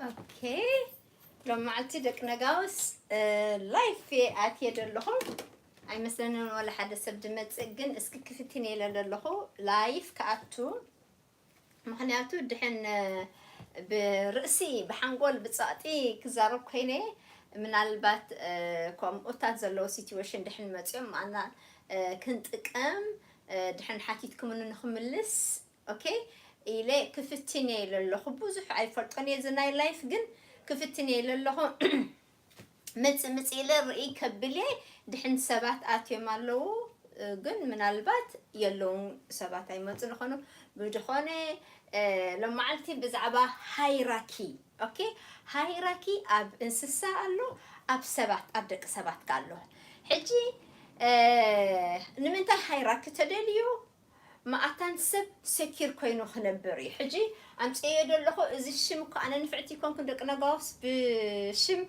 ኦኬ፣ ሎም መዓልቲ ደቂ ነጋውስ ላይፍ ኣትየ ዘለኹ ኣይመስለንን። ወላ ሓደ ሰብ ድመጽእ ግን እስኪ ክፍትን የለ ዘለኹ ላይፍ ክኣቱ። ምኽንያቱ ድሕን ብርእሲ ብሓንጎል ብጸቕጢ ክዛረብ ኮይነ ምናልባት ከምኡታት ዘለዎ ሲትዌሽን ድሕን መጽኦም ማና ክንጥቀም ድሕን ሓቲትኩምኒ ንክምልስ ኦኬ ኢለ ክፍትን እየ ኢለ ኣለኹ። ብዙሕ ኣይፈልጦን እየ እዚ ናይ ላይፍ ግን ክፍትን እየ ኢለ ኣለኹ። ምጽ ምጽ ኢለ ርኢ ከብል እየ። ድሕን ሰባት ኣትዮም ኣለዉ ግን ምናልባት የለውን ሰባት ኣይመጹ ንኾኑ ብድኾነ ሎመዓልቲ ብዛዕባ ሃይራኪ ኦኬ ሃይራኪ ኣብ እንስሳ ኣሎ ኣብ ሰባት ኣብ ደቂ ሰባት ኣሎ። ሕጂ ንምንታይ ሃይራኪ ተደልዩ? መኣታን ሰብ ሰኪር ኮይኑ ክነብር እዩ። ሕጂ ኣምፅኤዮ ዘለኹ እዚ ሽም እኮ ኣነ ንፍዕቲ ይኮንኩን ደቂ ነጋውስ ብሽም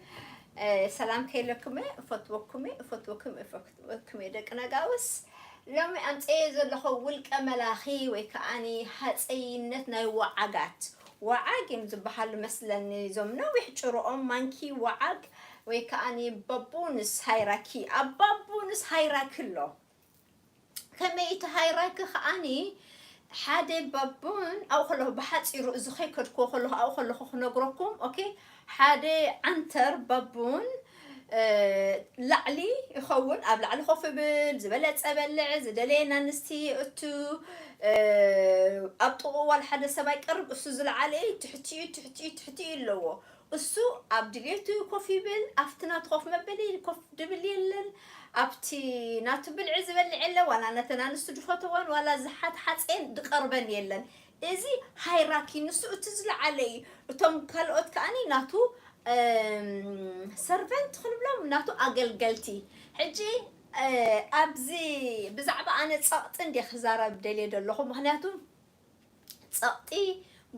ሰላም ከይለኩም እፈትወኩም እፈትወኩም እፈትወኩም ደቂ ነጋውስ ሎሚ ኣምፅኤዮ ዘለኹ ውልቀ መላኺ ወይ ከዓኒ ሃፀይነት ናይ ወዓጋት ወዓግ እዮም ዝበሃሉ መስለኒ እዞም ነዊሕ ጭሮኦም ማንኪ ወዓግ ወይ ከዓኒ ባቡንስ ሃይራኪ ኣብ ባቡንስ ሃይራኪ ኣሎ። ከመይ እቲ ሃይራኪ ከዓኒ ሓደ ባቡን ኣብኡ ከለኹ ብሓፂሩ እዚ ከይከድክዎ ከለኹ ኣብኡ ከለኹ ክነግረኩም ኦኬ ሓደ ዓንተር ባቡን ላዕሊ ይኸውን ኣብ ላዕሊ ኮፍ ብል ዝበለፀ በልዕ ዝደለየ ናንስቲ እቱ ኣብ ጥቕኡ ዋላ ሓደ ሰብ ኣይቀርብ እሱ ዝለዓለ ትሕቲኡ ትሕቲኡ ትሕቲኡ ኣለዎ እሱ ኣብ ድሌቱ ኮፍ ይብል ኣብቲ ናቱ ኮፍ መበሊ ኮፍ ድብል የለን ኣብቲ ናቱ ብልዒ ዝበልዕ የለ ዋላ ነተን ኣንስቱ ድፈተወን ዋላ ዝሓት ሓፀን ድቀርበን የለን እዚ ሃይራኪ ንሱ እቲ ዝለዓለ እዩ እቶም ካልኦት ከዓኒ ናቱ ሰርቨንት ክንብሎም ናቱ ኣገልገልቲ ሕጂ ኣብዚ ብዛዕባ ኣነ ፀቕጢ እንደ ክዛረብ ደልየ ዘለኹ ምክንያቱ ፀቕጢ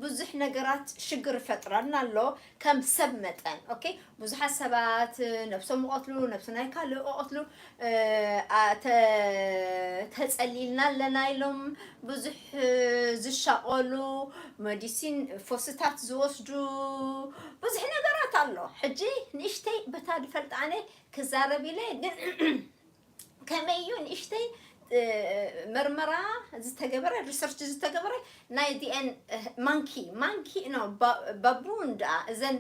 ብዙሕ ነገራት ሽግር ይፈጥረልና ኣሎ ከም ሰብ መጠን ኦኬ ብዙሓት ሰባት ነብሶም ይቐትሉ ነብሲ ናይ ካልእ ይቐትሉ ተፀሊልና ኣለና ኢሎም ብዙሕ ዝሻቐሉ መዲሲን ፎስታት ዝወስዱ ብዙሕ ነገራት ኣሎ ሕጂ ንእሽተይ በታ ዝፈልጣ ኣነ ክዛረብ ኢለ ግን ከመይ እዩ ንእሽተይ መርመራ ዝተገበረ ሪሰርች ዝተገበረ ናይ ዲኤን ማንኪ ማንኪ ኖ ባቡን ደኣ እዘን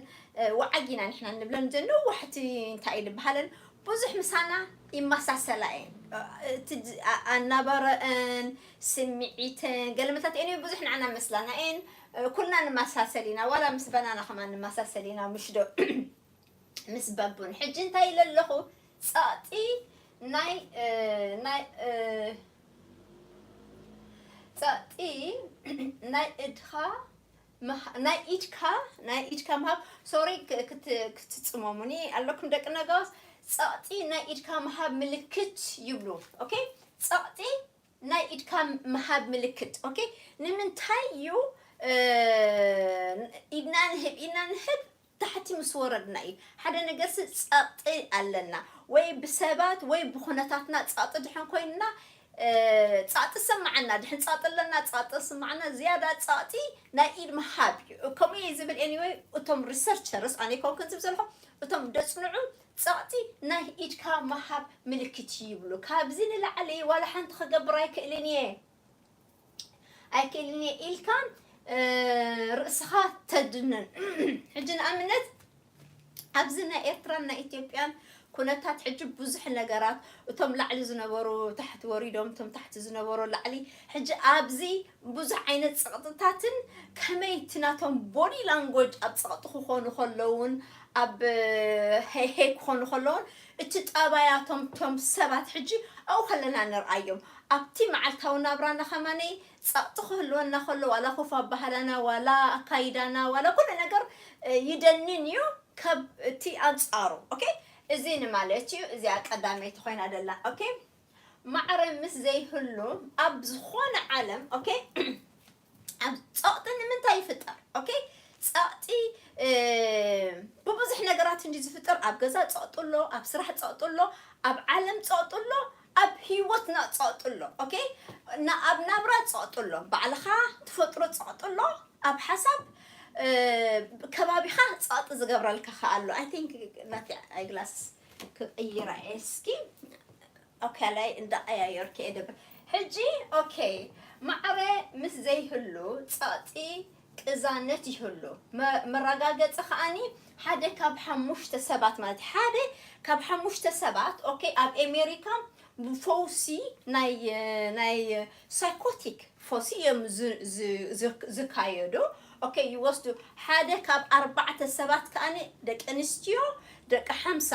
ወዓጊና ንሕና ንብለን ዘን ነዋሕቲ እንታይ ዝበሃለን ብዙሕ ምሳና ይመሳሰላ እየን ኣናባረአን ስምዒተን ገለመታት እኔ ብዙሕ ንዓና መስላና እየን ኩልና ንመሳሰል ኢና ዋላ ምስ በናና ከማ ንመሳሰል ኢና ምሽዶ ምስ በቡን ሕጂ እንታይ ኢለ ኣለኹ ጸቕጢ ናይ ናይ ጸቕጢ ናይ እድኻ ናይ ኢድካ ናይ ኢድካ ምሃብ ሶሪ ክትጽመሙኒ ኣለኩም ደቂ ነጋውስ ጸቕጢ ናይ ኢድካ ምሃብ ምልክት ይብሉ ኦኬ ጸቕጢ ናይ ኢድካ ምሃብ ምልክት ኦኬ ንምንታይ እዩ ኢድና ንህብ ኢድና ንህብ ታሕቲ ምስ ወረድና እዩ ሓደ ነገር ጸቕጢ ኣለና ወይ ብሰባት ወይ ብኩነታትና ጸቕጢ ድሕን ኮይንና ጸቕጢ ስምዓና ድሕን ጸቕጢ ኣለና ጸቕጢ ስምዓና ዝያዳ ጸቕጢ ናይ ኢድ ምሃብ እዩ ከምኡ እየ ዝብል anyway እቶም researchers ኣነ ይኮንኩን ዝብ ዘለኹ እቶም ደጽንዑ ጸቕጢ ናይ ኢድካ ምሃብ ምልክት ይብሉ። ካብዚ ንላዕሊ ዋላ ሓንቲ ክገብር ኣይክእልን እየ ኣይክእልን እየ ኢልካ ርእስኻ ተድንን። ሕጂ ንኣብነት ኣብዚ ናይ ኤርትራን ናይ ኢትዮጵያን ኩነታት ሕጂ ብዙሕ ነገራት እቶም ላዕሊ ዝነበሩ ታሕቲ ወሪዶም እቶም ታሕቲ ዝነበሩ ላዕሊ ሕጂ ኣብዚ ብዙሕ ዓይነት ጸቕጥታትን ከመይ እቲ ናቶም ቦዲ ላንጎጅ ኣብ ጸቕጢ ክኾኑ ከለውን ኣብ ሄሄ ክኾኑ ከለውን እቲ ጠባያቶም ቶም ሰባት ሕጂ ኣብኡ ከለና ንርኣዮም ኣብቲ መዓልታዊ ናብራና ከማነይ ጸቕጢ ክህልወና ከሎ ዋላ ኮፍ ኣባህላና ዋላ ኣካይዳና ዋላ ኩሉ ነገር ይደንን እዩ ካብ እቲ ኣንጻሩ ኦኬ እዚ ንማለት እዩ እዚኣ ቀዳመይቲ ኮይና ደላ ኦኬ ማዕረ ምስ ዘይህሉ ኣብ ዝኾነ ዓለም ኦኬ ኣብ ጸቕጢ ንምንታይ ይፍጠር ኦኬ ጸቕጢ ብብዙሕ ነገራት እንዲ ዝፍጠር ኣብ ገዛ ጸቕጢ ኣሎ ኣብ ስራሕ ጸቕጢ ኣሎ ኣብ ዓለም ጸቕጢ ኣሎ ኣብ ህይወትና ጸቕጢ ኣሎ። ኦኬ፣ ኣብ ናብራ ጸቕጢ ኣሎ። ባዕልኻ ትፈጥሮ ጸቕጢ ኣሎ። ኣብ ሓሳብ ከባቢኻ ጸቕጢ ዝገብረልካ ከኣ ኣሎ። I think ናቲ ኣይግላስ ክቕይራ እየ እስኪ። ኦኬ፣ ላይ እንዳቀያየርኩ እየ ደብር። ሕጂ ኦኬ፣ ማዕረ ምስ ዘይህሉ ጸቕጢ ቅዛነት ይህሉ። መ- መረጋገጺ ከኣኒ ሓደ ካብ ሓሙሽተ ሰባት ማለት ሓደ ካብ ሓሙሽተ ሰባት ኦኬ ኣብ ኣሜሪካ ብፈውሲ ናይ ናይ ሳይኮቲክ ፈውሲ እዮም ዝ- ዝ- ዝ- ዝካየዱ። ኦኬ ይወስዱ። ሓደ ካብ ኣርባዕተ ሰባት ከኣኒ ደቂ ኣንስትዮ ደቂ ሓምሳ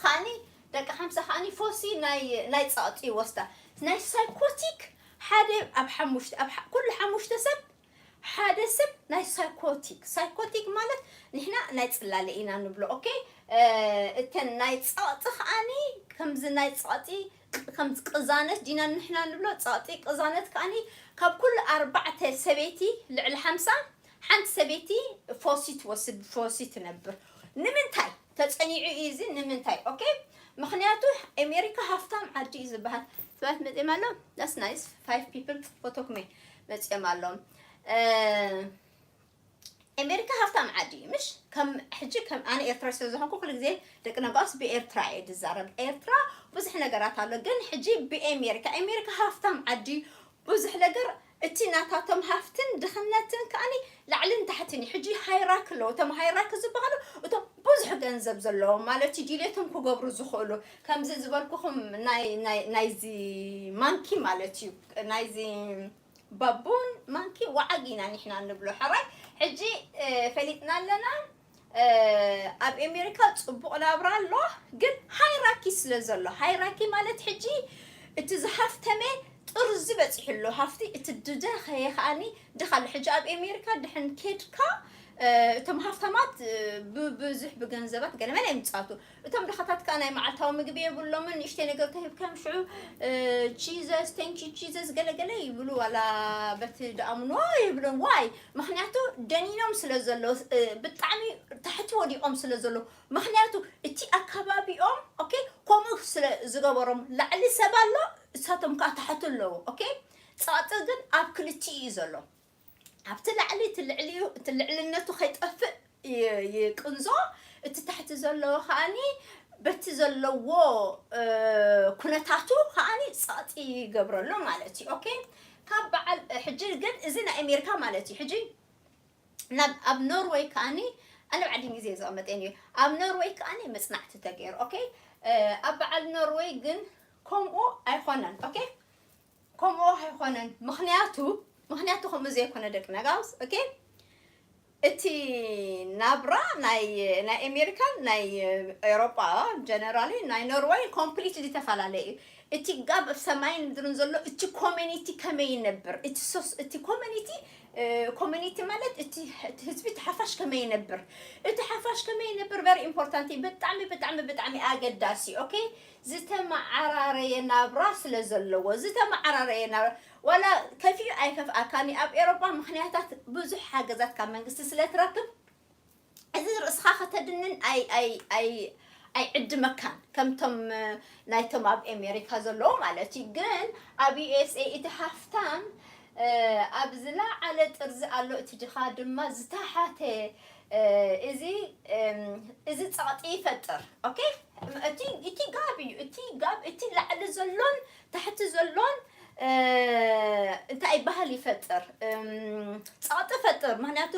ከኣኒ ደቂ ሓምሳ ከኣኒ ፈውሲ ናይ ናይ ጸቕጢ ይወስዳ። ናይ ሳይኮቲክ ሓደ ኣብ ሓሙሽተ ኣብ ኩሉ ሓሙሽተ ሰብ ሓደ ሰብ ናይ ሳይኮቲክ ሳይኮቲክ ማለት ንሕና ናይ ጽላለ ኢና ንብሎ። ኦኬ እተን ናይ ጸቕጢ ከኣኒ ከምዚ ናይ ጸቕጢ ከምዚ ቅዛነት ዲና ንሕና ንብሎ ጸቕጢ ቅዛነት ከኣኒ ካብ ኩሉ ኣርባዕተ ሰበይቲ ልዕሊ ሓምሳ ሓንቲ ሰበይቲ ፎሲ ትወስድ ፎሲ ትነብር። ንምንታይ ተጸኒዑ እዩ እዚ ንምንታይ? ኦኬ ምክንያቱ ኣሜሪካ ሃፍታም ዓዲ እዩ ዝበሃል። ሰባት መጺኦም ኣሎ that's nice five people ፎቶክሜ መጺኦም ኣለዎም። ኣሜሪካ ሃፍታም ዓዲ እዩ ምሽ ከም ሕጂ ከም ኣነ ኤርትራ ስለ ዝኾንኩ ኩሉ ግዜ ደቂ ነጋውስ ብኤርትራ እየ ዝዛረብ። ኤርትራ ብዙሕ ነገራት ኣሎ ግን ሕጂ ብኣሜሪካ ኣሜሪካ ሃፍታም ዓዲ ብዙሕ ነገር እቲ ናታቶም ሃፍትን ድኽነትን ከኣኒ ላዕልን ታሕትን እዩ። ሕጂ ሃይራክ ኣለዎ። እቶም ሃይራክ ዝበሃሉ እቶም ብዙሕ ገንዘብ ዘለዎም ማለት እዩ ድሌቶም ክገብሩ ዝኽእሉ ከምዚ ዝበልኩኹም ናይ ናይ ናይዚ ማንኪ ማለት እዩ ናይዚ ባቡን ማንኪ ወዓግ ኢና ንሕና ንብሎ። ሕራይ ሕጂ ፈሊጥና ኣለና። ኣብ ኣሜሪካ ጽቡቕ ናብራ ኣሎ ግን ሃይራኪ ስለ ዘሎ ሃይራኪ ማለት ሕጂ እቲ ዝሃፍተመ ጥርዚ በፂሑ ኣሎ ሃፍቲ እቲ ድደኸየ ከኣኒ ድኻ ኣሎ። ሕጂ ኣብ ኣሜሪካ ድሕን ኬድካ እቶም ሃፍታማት ብብዙሕ ብገንዘባት ገለመለ ይምፃቱ እቶም ድኻታት ከዓ ናይ መዓልታዊ ምግቢ የብሎምን ንእሽተይ ነገር ተሂብካዮም ሽዑ ቺዘስ ተንኪ ቺዘስ ገለገለ ይብሉ ዋላ በቲ ደኣምንዎ ይብሎም ዋይ ምክንያቱ ደኒኖም ስለ ዘለዉ ብጣዕሚ ታሕቲ ወዲቖም ስለ ዘለዉ ምክንያቱ እቲ ኣካባቢኦም ኦኬ ከምኡ ስለ ዝገበሮም ላዕሊ ሰብ ኣሎ እሳቶም ከዓ ታሕቲ ኣለዉ ኦኬ ፃጢ ግን ኣብ ክልቲኡ እዩ ዘሎ ኣብቲ ላዕሊ እቲ ልዕልነቱ ከይጠፍእ ይቅንዞ እቲ ታሕቲ ዘለዎ ከዓኒ በቲ ዘለዎ ኩነታቱ ከዓኒ ጸቕጢ ይገብረሉ ማለት እዩ ኦኬ ካብ በዓል ሕጂ ግን እዚ ናይ ኣሜሪካ ማለት እዩ ሕጂ ኣብ ኖርወይ ከዓኒ ኣነ ብዓዲ ግዜ ዝቐመጠ እዩ ኣብ ኖርወይ ከዓኒ መፅናዕቲ ተገይሩ ኦኬ ኣብ በዓል ኖርወይ ግን ከምኡ ኣይኮነን ኦኬ ከምኡ ኣይኮነን ምክንያቱ ምክንያቱ ከምኡ ዘይኮነ ደቂ ነጋውስ ኦኬ እቲ ናብራ ናይ ናይ ኣሜሪካን ናይ ኤሮጳ ጀነራሊ ናይ ኖርወይ ኮምፕሊትሊ ተፈላለየ እዩ እቲ ጋብ ኣብ ሰማይን ምድርን ዘሎ እቲ ኮሚኒቲ ከመይ ይነብር እቲ ሶስ እቲ ኮሚኒቲ ኮሚኒቲ ማለት እቲ ህዝቢ እቲ ሓፋሽ ከመይ ይነብር እቲ ሓፋሽ ከመይ ይነብር very important ብጣዕሚ ብጣዕሚ ብጣዕሚ ኣገዳሲ ኦኬ ዝተመዓራረየ ናብራ ስለ ዘለዎ ዝተመዓራረየ ናብራ ዋላ ከፊኡ ኣይከፍኣካኒ ኣብ ኤሮጳ ምክንያታት ብዙሕ ሓገዛት ካብ መንግስቲ ስለ ትረክብ እዚ ርእስኻ ከተድንን ኣይ ኣይ ኣይ ኣይዕድመካን ከምቶም ናይቶም ኣብ ኣሜሪካ ዘለዉ ማለት እዩ ግን ኣብ USA እቲ ሃፍታም ኣብ ዝለዓለ ጥርዚ ኣሎ እቲ ድኻ ድማ ዝተሓተ እዚ እዚ ጸቕጢ ይፈጥር ኦኬ እቲ እቲ ጋብ እዩ እቲ ጋብ እቲ ላዕሊ ዘሎን ታሕቲ ዘሎን እንታይ ይበሃል ይፈጥር ጸቕጢ ፈጥር ምክንያቱ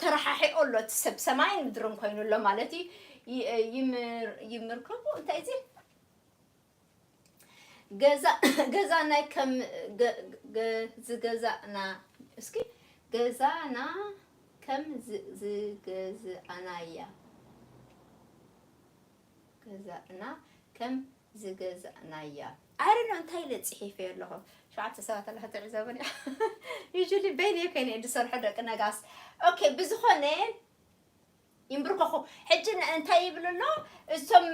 ተረሓሒቆ ኣሎ እቲ ሰብ ሰማይን ምድርን ኮይኑ ኣሎ ማለት እዩ ይምርከቡ እንታይ እዚ ገዛ ገዛናይ ከም ዝገዛእና እስኪ ገዛና ከም ዝገዛእናያ ገዛእና ከም ዝገዛእናያ ኣረኖ እንታይ ኢለ ፅሒፈ ኣለኹ ሸዓተ ሰባት ኣለኹ ትዕዘቡን usually በይነ ኮይነ ዝሰርሖ ደቂ ነጋስ okay ብዝኾነ ይንብርከኹ ሕጂ እንታይ ይብል ኣሎ እቶም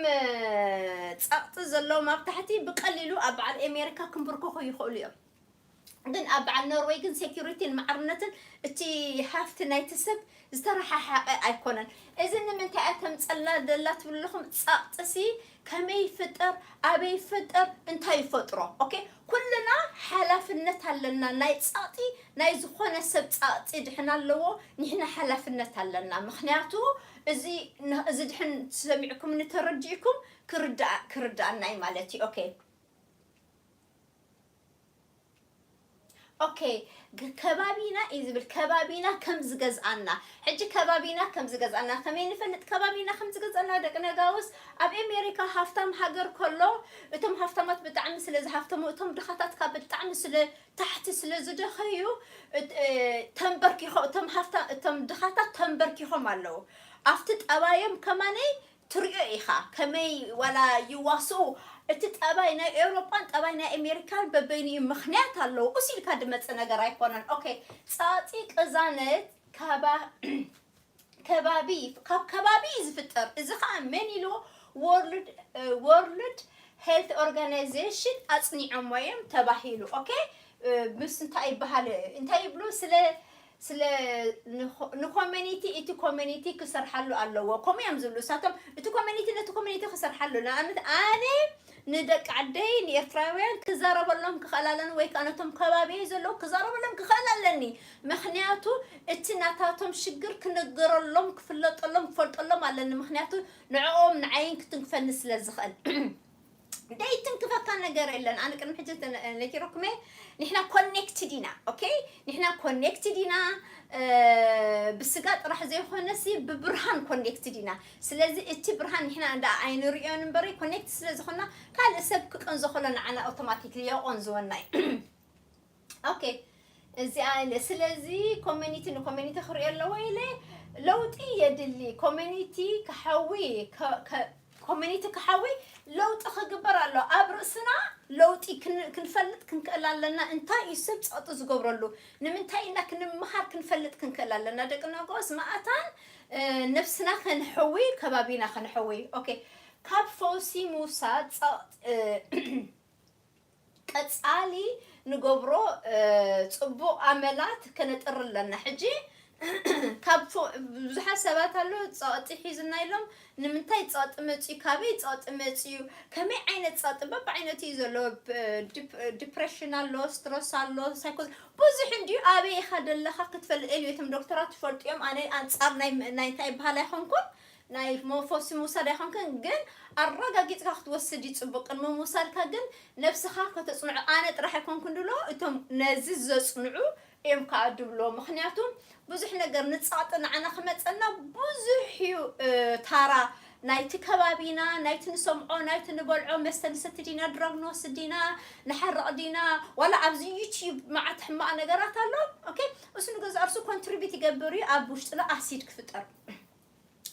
ፀቕጢ ዘለዎም ኣብ ታሕቲ ብቀሊሉ ኣብ በዓል ኣሜሪካ ክንብርከኹ ይኽእሉ እዮም ግን ኣብ በዓል ኖርወይ ግን ሴኩሪቲን ማዕርነትን እቲ ሃፍቲ ናይቲ ሰብ ዝተረሓሓቐ ኣይኮነን። እዚ ንምንታይ እያ ተምፀልና ደላ ትብሉ ኣለኹም? ጸቕጥሲ ከመይ ይፍጠር፣ ኣበይ ይፍጠር፣ እንታይ ይፈጥሮ? ኦኬ፣ ኩልና ሓላፍነት ኣለና። ናይ ጸቕጢ፣ ናይ ዝኾነ ሰብ ጸቕጢ ድሕን ኣለዎ፣ ንሕና ሓላፍነት ኣለና። ምኽንያቱ እዚ ን-፣ እዚ ድሕን ሰሚዕኩም ንተረዲእኩም ክርዳእ-፣ ክርዳእና እዩ ማለት እዩ። ኦኬ። ኦኬ፣ ግ-፣ ከባቢና እዩ ዝብል፣ ከባቢና ከም ዝገዝኣና። ሕጂ ከባቢና ከም ዝገዝኣና ከመይ ንፈልጥ? ከባቢና ከም ዝገዝኣና ደቂ ነጋውስ ኣብ ኣሜሪካ ሃፍታም ሃገር ከሎ እቶም ሃፍታማት ብጣዕሚ ስለ ዝሃፍተሙ እቶም ድኻታት ካብ ብጣዕሚ ስለ ታሕቲ ስለ ዝደኸዩ እት-፣ እ፣ ተንበርኪኾ-፣ እቶም ሃፍታ-፣ እቶም ድኻታት ተንበርኪኾም ኣለዉ። ኣብቲ ጠባዮም ከማነይ ትሪኦ ኢኻ ከመይ ዋላ ይዋስኡ። እቲ ጠባይ ናይ ኤውሮጳን ጠባይ ናይ ኣሜሪካን በበይኑ እዩ፣ ምኽንያት ኣለዎ። ኡስ ኢልካ ድመጽእ ነገር ኣይኮነን። ኦኬ፣ ጸቕጢ ቅዛነት ካባ-፣ ከባቢ፣ ካብ ከባቢ እዩ ዝፍጠር። እዚ ኸኣ መን ኢልዎ? ወርልድ፣ እ፣ ወርልድ ሄልት ኦርጋናይዜሽን ኣጽኒዖሞ እዮም ተባሂሉ። ኦኬ፣ እ፣ ምስ እንታይ ይበሃል? እንታይ ይብሉ? ስለ፣ ስለ ንኮ-፣ ንኮሚኒቲ፣ እቲ ኮሚኒቲ ክሰርሓሉ ኣለዎ። ከምኡ እዮም ዝብሉ እሳቶም። እቲ ኮሚኒቲ ነቲ ኮሚኒቲ ክሰርሓሉ። ንኣብነት ኣነ ንደቂ ዓደይ፣ ንኤርትራውያን ክዛረበሎም ክኽእል ኣለኒ፣ ወይ ከኣ ነቶም ከባቢየይ ዘለዉ ክዛረበሎም ክኽእል ኣለኒ። ምኽንያቱ እቲ ናታቶም ሽግር ክነገረሎም፣ ክፍለጠሎም፣ ክፈልጠሎም ኣለኒ። ምኽንያቱ ንዕኦም ንዓይን ክትንክፈኒ ስለ ዝኽእል። ደይትንክፈካ ነገር የለን። ኣነ ቅድሚ ሕጂ ተነ-፣ ነጊረኩም እየ። ንሕና ኮኔክትድ ኢና፣ ኦኬ? ንሕና ኮኔክትድ ኢና፣ እ፣ ብስጋ ጥራሕ ዘይኮነሲ ብብርሃን ኮኔክትድ ኢና። ስለዚ እቲ ብርሃን ንሕና እንዳ ኣይንርእዮን እምበሪ ኮኔክት ስለ ዝኾንና ካልእ ሰብ ክቀንዞ ከሎ ንዓና ኣውቶማቲክሊ የቆንዝወና እዩ። ኦኬ፣ እዚኣ ኢለ። ስለዚ ኮሚኒቲ ንኮሚኒቲ ክርእዮ ኣለዎ ኢለ። ለውጢ የድሊ። ኮሚኒቲ ክሓዊ፣ ከ-፣ ከ-፣ ኮሚኒቲ ክሓዊ ለውጢ ክግበር ኣሎ። ኣብ ርእስና ለውጢ ክን-፣ ክንፈልጥ ክንክእል ኣለና። እንታይ እዩ ሰብ ጸቕጢ ዝገብረሉ? ንምንታይ ኢና ክንምሃር ክንፈልጥ ክንክእል ኣለና? ደቂ ነጎስ መኣታን፣ እ፣ ነብስና ከንሕዊ፣ ከባቢና ከንሕዊ። ኦኬ፣ ካብ ፈውሲ ምውሳድ ጸቕጢ፣ እ፣ ቀጻሊ ንገብሮ፣ እ፣ ጽቡቕ ኣመላት ከነጥሪ ኣለና። ሕጂ ካብ ፎ-፣ ብዙሓት ሰባት ኣለዉ፣ ጸቕጢ ሒዙና ኢሎም፣ ንምንታይ ጸቕጢ መጽዩ፣ ካበይ ጸቕጢ መጽዩ፣ ከመይ ዓይነት ጸቕጢ፣ በብዓይነቱ እዩ ዘሎ። ብ-፣ ዲፕ-፣ ዲፕሬሽን ኣሎ፣ ስትረስ ኣሎ፣ ሳይኮስ፣ ብዙሕ እንድዩ። ኣበይ ኢኻ ደለኻ ክትፈልጥ፣ ኤልዮ፣ እቶም ዶክተራት ትፈልጡ እዮም። ኣነ ኣንጻር ናይ፣ ናይ እንታይ ይበሃል ኣይኮንኩን፣ ናይ መፈሲ ምውሳድ ኣይኮንክን፣ ግን ኣረጋጊጽካ ክትወስድ እዩ ጽቡቕ። ቅድሚ ምውሳድካ ግን ነብስኻ ከተጽንዖ፣ ኣነ ጥራሕ ኣይኮንኩን ድብሎ፣ እቶም ነዚ ዘጽንዑ እዮም ከኣ ድብሎ። ምኽንያቱ ብዙሕ ነገር ንጸቕጢ ንዓና ክመጸና ብዙሕ እዩ፣ እ፣ ታራ ናይቲ ከባቢና፣ ናይቲ ንሰምዖ፣ ናይቲ ንበልዖ፣ መስተ ንሰቲ ዲና፣ ድራግ ንወስድ ዲና፣ ንሓርቕ ዲና፣ ዋላ ኣብዚ ዩቲዩብ መዓት ሕማቕ ነገራት ኣሎ። ኦኬ፣ እሱ ንገዛእ ርእሱ ኮንትሪቢዩት ይገብር እዩ ኣብ ውሽጥና ኣሲድ ክፍጠር።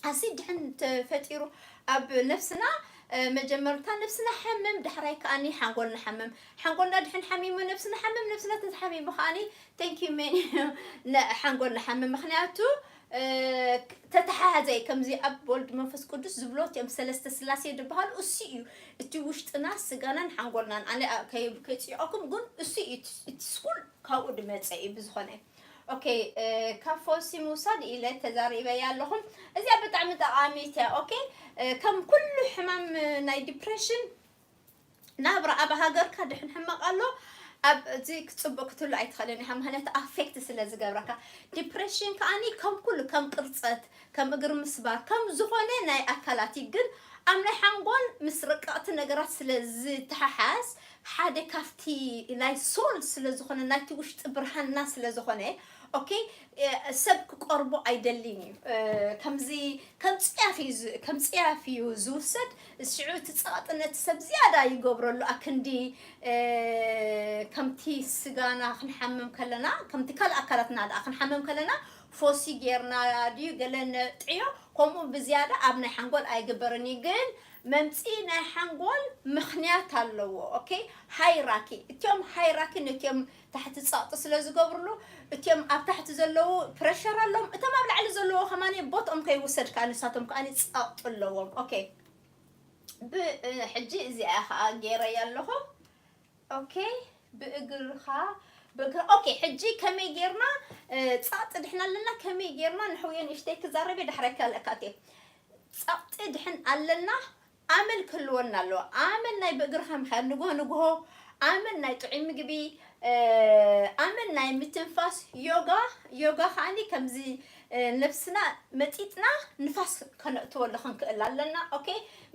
ኣሲድ ድሕን ተፈጢሩ ኣብ ነብስና፣ እ፣ መጀመርታ ነብስና ሓምም፣ ዳሕራይ ከኣኒ ሓንጎልና ሓምም። ሓንጎልና ድሕን ሓሚሙ ነብስና ሓምም፣ ነብስና ተተሓሚሙ ከኣኒ፣ thank you፣ መን እዩ ነ-፣ ሓንጎልና ሓምም። ምኽንያቱ፣ እ፣ ተተሓሓዘ እዩ። ከምዚ ኣብ ወልድ መንፈስ ቅዱስ ዝብሎ እቲኦም ሰለስተ ስላሴ ዝበሃሉ እሱ እዩ። እቲ ውሽጥና፣ ስጋናን ሓንጎልናን። ኣነ ኣ-፣ ከይ-፣ ከይጽይቐኩም ግን እሱ እዩ። እቲ፣ እቲ ስኩል ካብኡ ድመጸ እዩ ብዝኾነ። ኦኬ፣ እ፣ ካብ ፈውሲ ምውሳድ ኢለ ተዛሪበያ ኣለኹም። እዚኣ ብጣዕሚ ጠቓሚት እያ። ኦኬ፣ እ፣ ከም ኩሉ ሕማም፣ እ፣ ናይ ዲፕሬሽን ናብራ ኣብ ሃገርካ ድሕን ሕማቕ ኣሎ፣ ኣብ እዚ ክትጽብቕ ክትህሉ ኣይትኽእልን ኢኻ፣ ምኽንያቱ ኣፌክት ስለ ዝገብረካ። ዲፕሬሽን ከኣኒ ከም ኩሉ፣ ከም ቅርጸት፣ ከም እግሪ ምስባር፣ ከም ዝኾነ ናይ ኣካላት እዩ። ግን ኣብ ናይ ሓንጎል ምስ ረቀቕቲ ነገራት ስለ ዝተሓሓዝ፣ ሓደ ካብቲ ናይ ሶል ስለ ዝኾነ፣ ናይቲ ውሽጢ ብርሃንና ስለ ዝኾነ፣ ኦኬ፣ እ፣ ሰብ ክቀርቦ ኣይደልን እዩ። እ፣ ከምዚ ከም ጽያፍ እዩ ዝ-፣ ከም ጽያፍ እዩ ዝውሰድ። ሽዑ እቲ ጸቕጢ ነቲ ሰብ ዝያዳ ይገብረሉ። ኣክንዲ፣ እ፣ ከምቲ ስጋና ክንሓምም ከለና፣ ከምቲ ካልእ ኣካላትና ደኣ ክንሓምም ከለና፣ ፎሲ ጌርና ድዩ ገለ ነጥዕዮ፣ ከምኡ ብዝያዳ ኣብ ናይ ሓንጎል ኣይግበርን እዩ። ግን መምጽኢ ናይ ሓንጎል ምኽንያት ኣለዎ። ኦኬ፣ ሃይራኪ። እቲኦም ሃይራኪ ነቲኦም ታሕቲ ጸቕጢ ስለ ዝገብርሉ፣ እቲኦም ኣብ ታሕቲ ዘለዉ ፕረሸር ኣለዎም፣ እቶም ኣብ ላዕሊ ዘለዉ ከማን ቦትኦም ከይውሰድ ከኣ ንሳቶም ከኣ ጸቕጢ ኣለዎም። ኦኬ፣ ብ-፣ ሕጂ እዚኣ ከኣ ገይረያ ኣለኹ። ኦኬ፣ ብእግርኻ ብእግሪ። ኦኬ፣ ሕጂ ከመይ ጌርና፣ እ፣ ጸቕጢ ድሕን ኣለና፣ ከመይ ጌርና ንሕውዮ ንእሽተይ ክዛረብ እየ፣ ዳሕራይ ካልእ ካቴ። ጸቕጢ ድሕን ኣለና፣ ኣመል ክህልወና ኣለዎ። ኣመል ናይ ብእግርኻ ምኻድ፣ ንግሆ ንግሆ፣ ኣመል ናይ ጥዑይ ምግቢ፣ እ፣ ኣመል ናይ ምትንፋስ፣ ዮጋ፣ ዮጋ ከኣኒ ከምዚ፣ እ፣ ነብስና መጢጥና ንፋስ ከነእትወሉ ክንክእል ኣለና። ኦኬ፣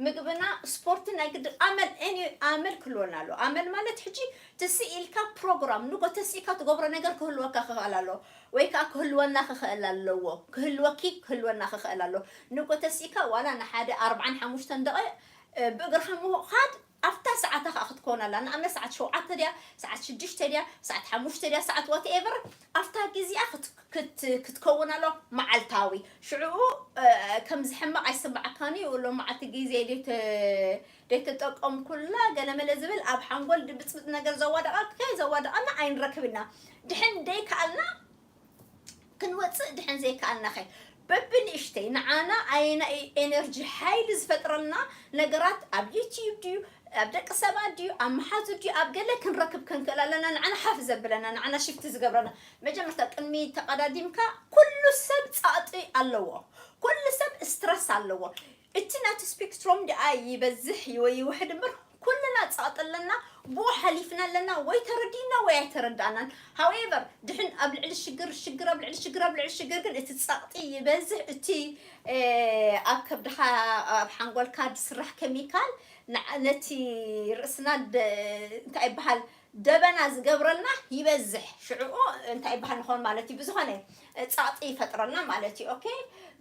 ምግብና፣ ስፖርት ናይ ግድን ኣመል፣ ኤኒ ኣመል ክህልወና ኣለዎ። ኣመል ማለት ሕጂ ትስእ ኢልካ ፕሮግራም፣ ንጎ ተስኢካ ትገብሮ ነገር ክህልወካ ክኽእል ኣለዎ። ወይ ከኣ ክህልወና ክኽእል ኣለዎ። ክህልወኪ ክህልወና ክኽእል ኣለዎ። ንጎ ተስኢካ ዋላ ንሓደ ኣርብዓን ሓሙሽተን ደቂቕ፣ እ፣ ብእግርኻ ምኻድ ኣብታ ሰዓታ ከኣ ክትከውን ኣላ። ንኣብነት ሰዓት ሸውዓተ ድያ፣ ሰዓት ሽዱሽተ ድያ፣ ሰዓት ሓሙሽተ ድያ፣ ሰዓት ዋትኤቨር፣ ኣብታ ግዜኣ ክት-፣ ክት-፣ ክትከውን ኣለዋ መዓልታዊ። ሽዑ፣ እ፣ ከምዚ ሕማቕ ኣይስምዓካን እዩ። ሎም መዓልቲ ግዜ ደይተ-፣ ደይተጠቀምኩላ ገለመለ ዝብል ኣብ ሓንጎል ድብጽብጽ ነገር ዘዋደቐ፣ ከይ ዘዋደቐና ኣይንረክብ ኢና። ድሕን ደይከኣልና ክንወጽእ፣ ድሕን ዘይከኣልና ኸ በብንእሽተይ ንዓና ኣየና እዩ ኤነርጂ፣ ሓይሊ ዝፈጥረልና ነገራት ኣብ ዩቲዩብ ድዩ፣ ኣብ ደቂ ሰባት ድዩ፣ ኣብ መሓዙ ድዩ፣ ኣብ ገለ ክንረክብ ክንክእል ኣለና። ንዓና ሓፍ ዘብለና፣ ንዓና ሽፍቲ ዝገብረና። መጀመርታ ቅድሚ ተቐዳዲምካ፣ ኩሉ ሰብ ጸቕጢ ኣለዎ፣ ኩሉ ሰብ ስትረስ ኣለዎ። እቲ ናቱ ስፔክትሮም ደኣ ይበዝሕ ወይ ይውሕድ እምበር፣ ኩልና ጸቕጢ ኣለና፣ ብኡ ሓሊፍና ኣለና፣ ወይ ተረዲእና ወይ ኣይተረዳእናን። ሃውኤቨር፣ ድሕን ኣብ ልዕሊ ሽግር፣ ሽግር ኣብ ልዕሊ ሽግር፣ ኣብ ልዕሊ ሽግር ግን እቲ ጸቕጢ ይበዝሕ፣ እቲ፣ እ፣ ኣብ ከብድኻ፣ ኣብ ሓንጎልካ ዝስራሕ ኬሚካል፣ ንዓ-፣ ነቲ ርእስና ደ-፣ እንታይ ይበሃል፣ ደበና ዝገብረልና ይበዝሕ። ሽዑኡ እንታይ ይበሃል ንኸውን ማለት እዩ፣ ብዝኾነ ጸቕጢ ይፈጥረልና ማለት እዩ። ኦኬ፣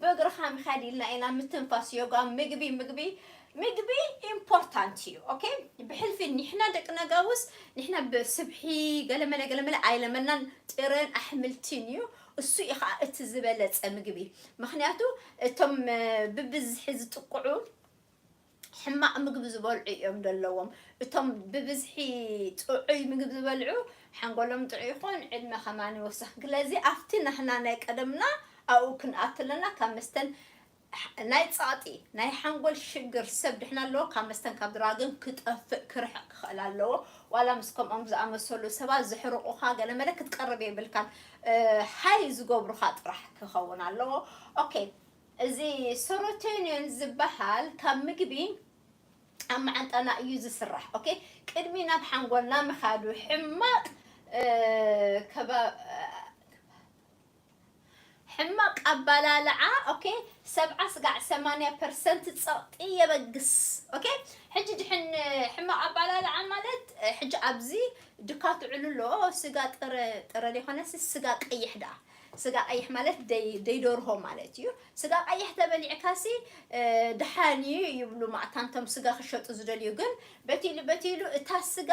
ብእግርኻ ምኻድ ኢልና ኢና፣ ምትንፋስ፣ ዮጋ፣ ምግቢ፣ ምግቢ፣ ምግቢ ኢምፖርታንት እዩ። ኦኬ፣ ብሕልፊ ንሕና ደቂ ነጋውስ፣ ንሕና ብስብሒ ገለመለ ገለመለ ኣይለመናን፣ ጥረን ኣሕምልትን እዩ። እሱ እዩ ኸዓ እቲ ዝበለጸ ምግቢ። ምኽንያቱ እቶም፣ እ፣ ብብዝሒ ዝጥቅዑ ሕማቕ ምግቢ ዝበልዑ እዮም ዘለዎም። እቶም ብብዝሒ ጥዑይ ምግቢ ዝበልዑ ሓንጎሎም ጥዑይ ይኾን፣ ዕድመ ከማን ይወስኽ። ስለዚ ኣብቲ ናህና ናይ ቀደምና ኣብኡ ክንኣቱ ኣለና። ካብ መስተን ናይ ጸቕጢ፣ ናይ ሓንጎል ሽግር ሰብ ድሕና ኣለዎ፣ ካብ መስተን ካብ ድራግን ክጠፍእ፣ ክርሕቕ ክኽእል ኣለዎ። ዋላ ምስ ከምኦም ዝኣመሰሉ ሰባት ዘሕርቑኻ ገለመለ ክትቀርብ የብልካን። እ፣ ሃይ ዝገብሩኻ ጥራሕ ክኸውን ኣለዎ። ኦኬ፣ እዚ ሰሮቶኒን ዝበሃል ካብ ምግቢ ኣብ መዓንጣና እዩ ዝስራሕ። ኦኬ፣ ቅድሚ ናብ ሓንጎልና ምኻዱ ሕማቕ፣ እ፣ ከባ-፣ ሕማቕ ኣባላልዓ፣ ኦኬ፣ ሰብዓ ስጋዕ ሰማንያ ፐርሰንት ጸቕጢ የበግስ። ኦኬ፣ ሕጂ ድሕን ሕማቕ ኣባላልዓ ማለት፣ ሕጂ ኣብዚ ድካ ትዕሉ ኣሎ፣ ስጋ ጥረ፣ ጥረ ዘይኮነስ ስጋ ቀይሕ ደኣ። ስጋ ቀይሕ ማለት ደይ-፣ ደይደርሆ ማለት እዩ። ስጋ ቀይሕ ተበሊዕካሲ፣ እ፣ ደሓን እዩ ይብሉ ማእታንቶም ስጋ ክሸጡ ዝደልዩ። ግን በቲሉ በቲሉ እታ ስጋ፣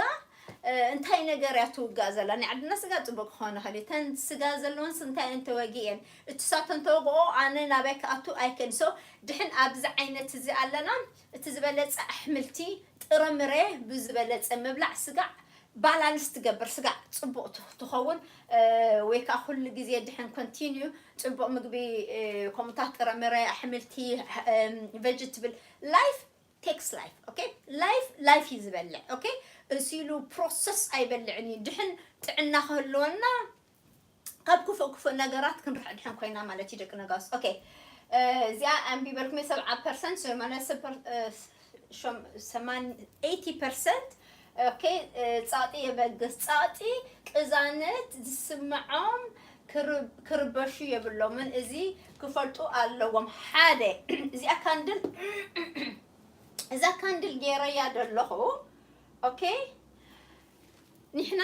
እ፣ እንታይ ነገር እያ ትውጋእ ዘላ? ናይ ዓድና ስጋ ጽቡቅ ክኾን ይኽእል እዩ። እተን ስጋ ዘለወንስ እንታይ እየን ተወጊኤን? እቲ ሳተን ተወግኦ ኣነ ናባይ ክኣቱ ኣይክእልን። So ድሕን ኣብዚ ዓይነት እዚ ኣለና፣ እቲ ዝበለጸ ኣሕምልቲ ጥረምረ ብዝበለጸ ምብላዕ ስጋ ባላንስ ትገብር፣ ስጋ ጽቡቕ ት-፣ ትኸውን፣ እ፣ ወይ ከኣ ኩሉ ግዜ ድሕን ኮንቲኒዩ ጽቡቕ ምግቢ፣ እ፣ ከምኡታት ጥረምረ፣ ኣሕምልቲ፣ እ፣ ቨጅትብል፣ ላይፍ ቴክስ ላይፍ፣ ኦኬ? ላይፍ፣ ላይፍ እዩ ዝበልዕ፣ ኦኬ? እሱ ኢሉ ፕሮሰስ ኣይበልዕን እዩ። ድሕን ጥዕና ክህልወና ካብ ክፉእ ክፉእ ነገራት ክንርሕቕ ድሕን ኮይና ማለት እዩ፣ ደቂ ነጋውስ። ኦኬ፣ እ፣ እዚኣ ኣንቢበልኩም እየ፣ ሰብዓ ፐርሰንት፣ ሰማንያ ፐር-፣ እ፣ ሸም-፣ ሰማን-፣ ኤይቲ ፐርሰንት፣ ኦኬ፣ እ፣ ጸቕጢ የበግስ። ጸቕጢ ቅዛነት ዝስምዖም ክር-፣ ክርበሹ የብሎምን። እዚ ክፈልጡ ኣለዎም። ሓደ፣ እዚኣ ካንድል፣ እዛ ካንድል ገይረያ ዘለኹ፣ ኦኬ፣ ንሕና፣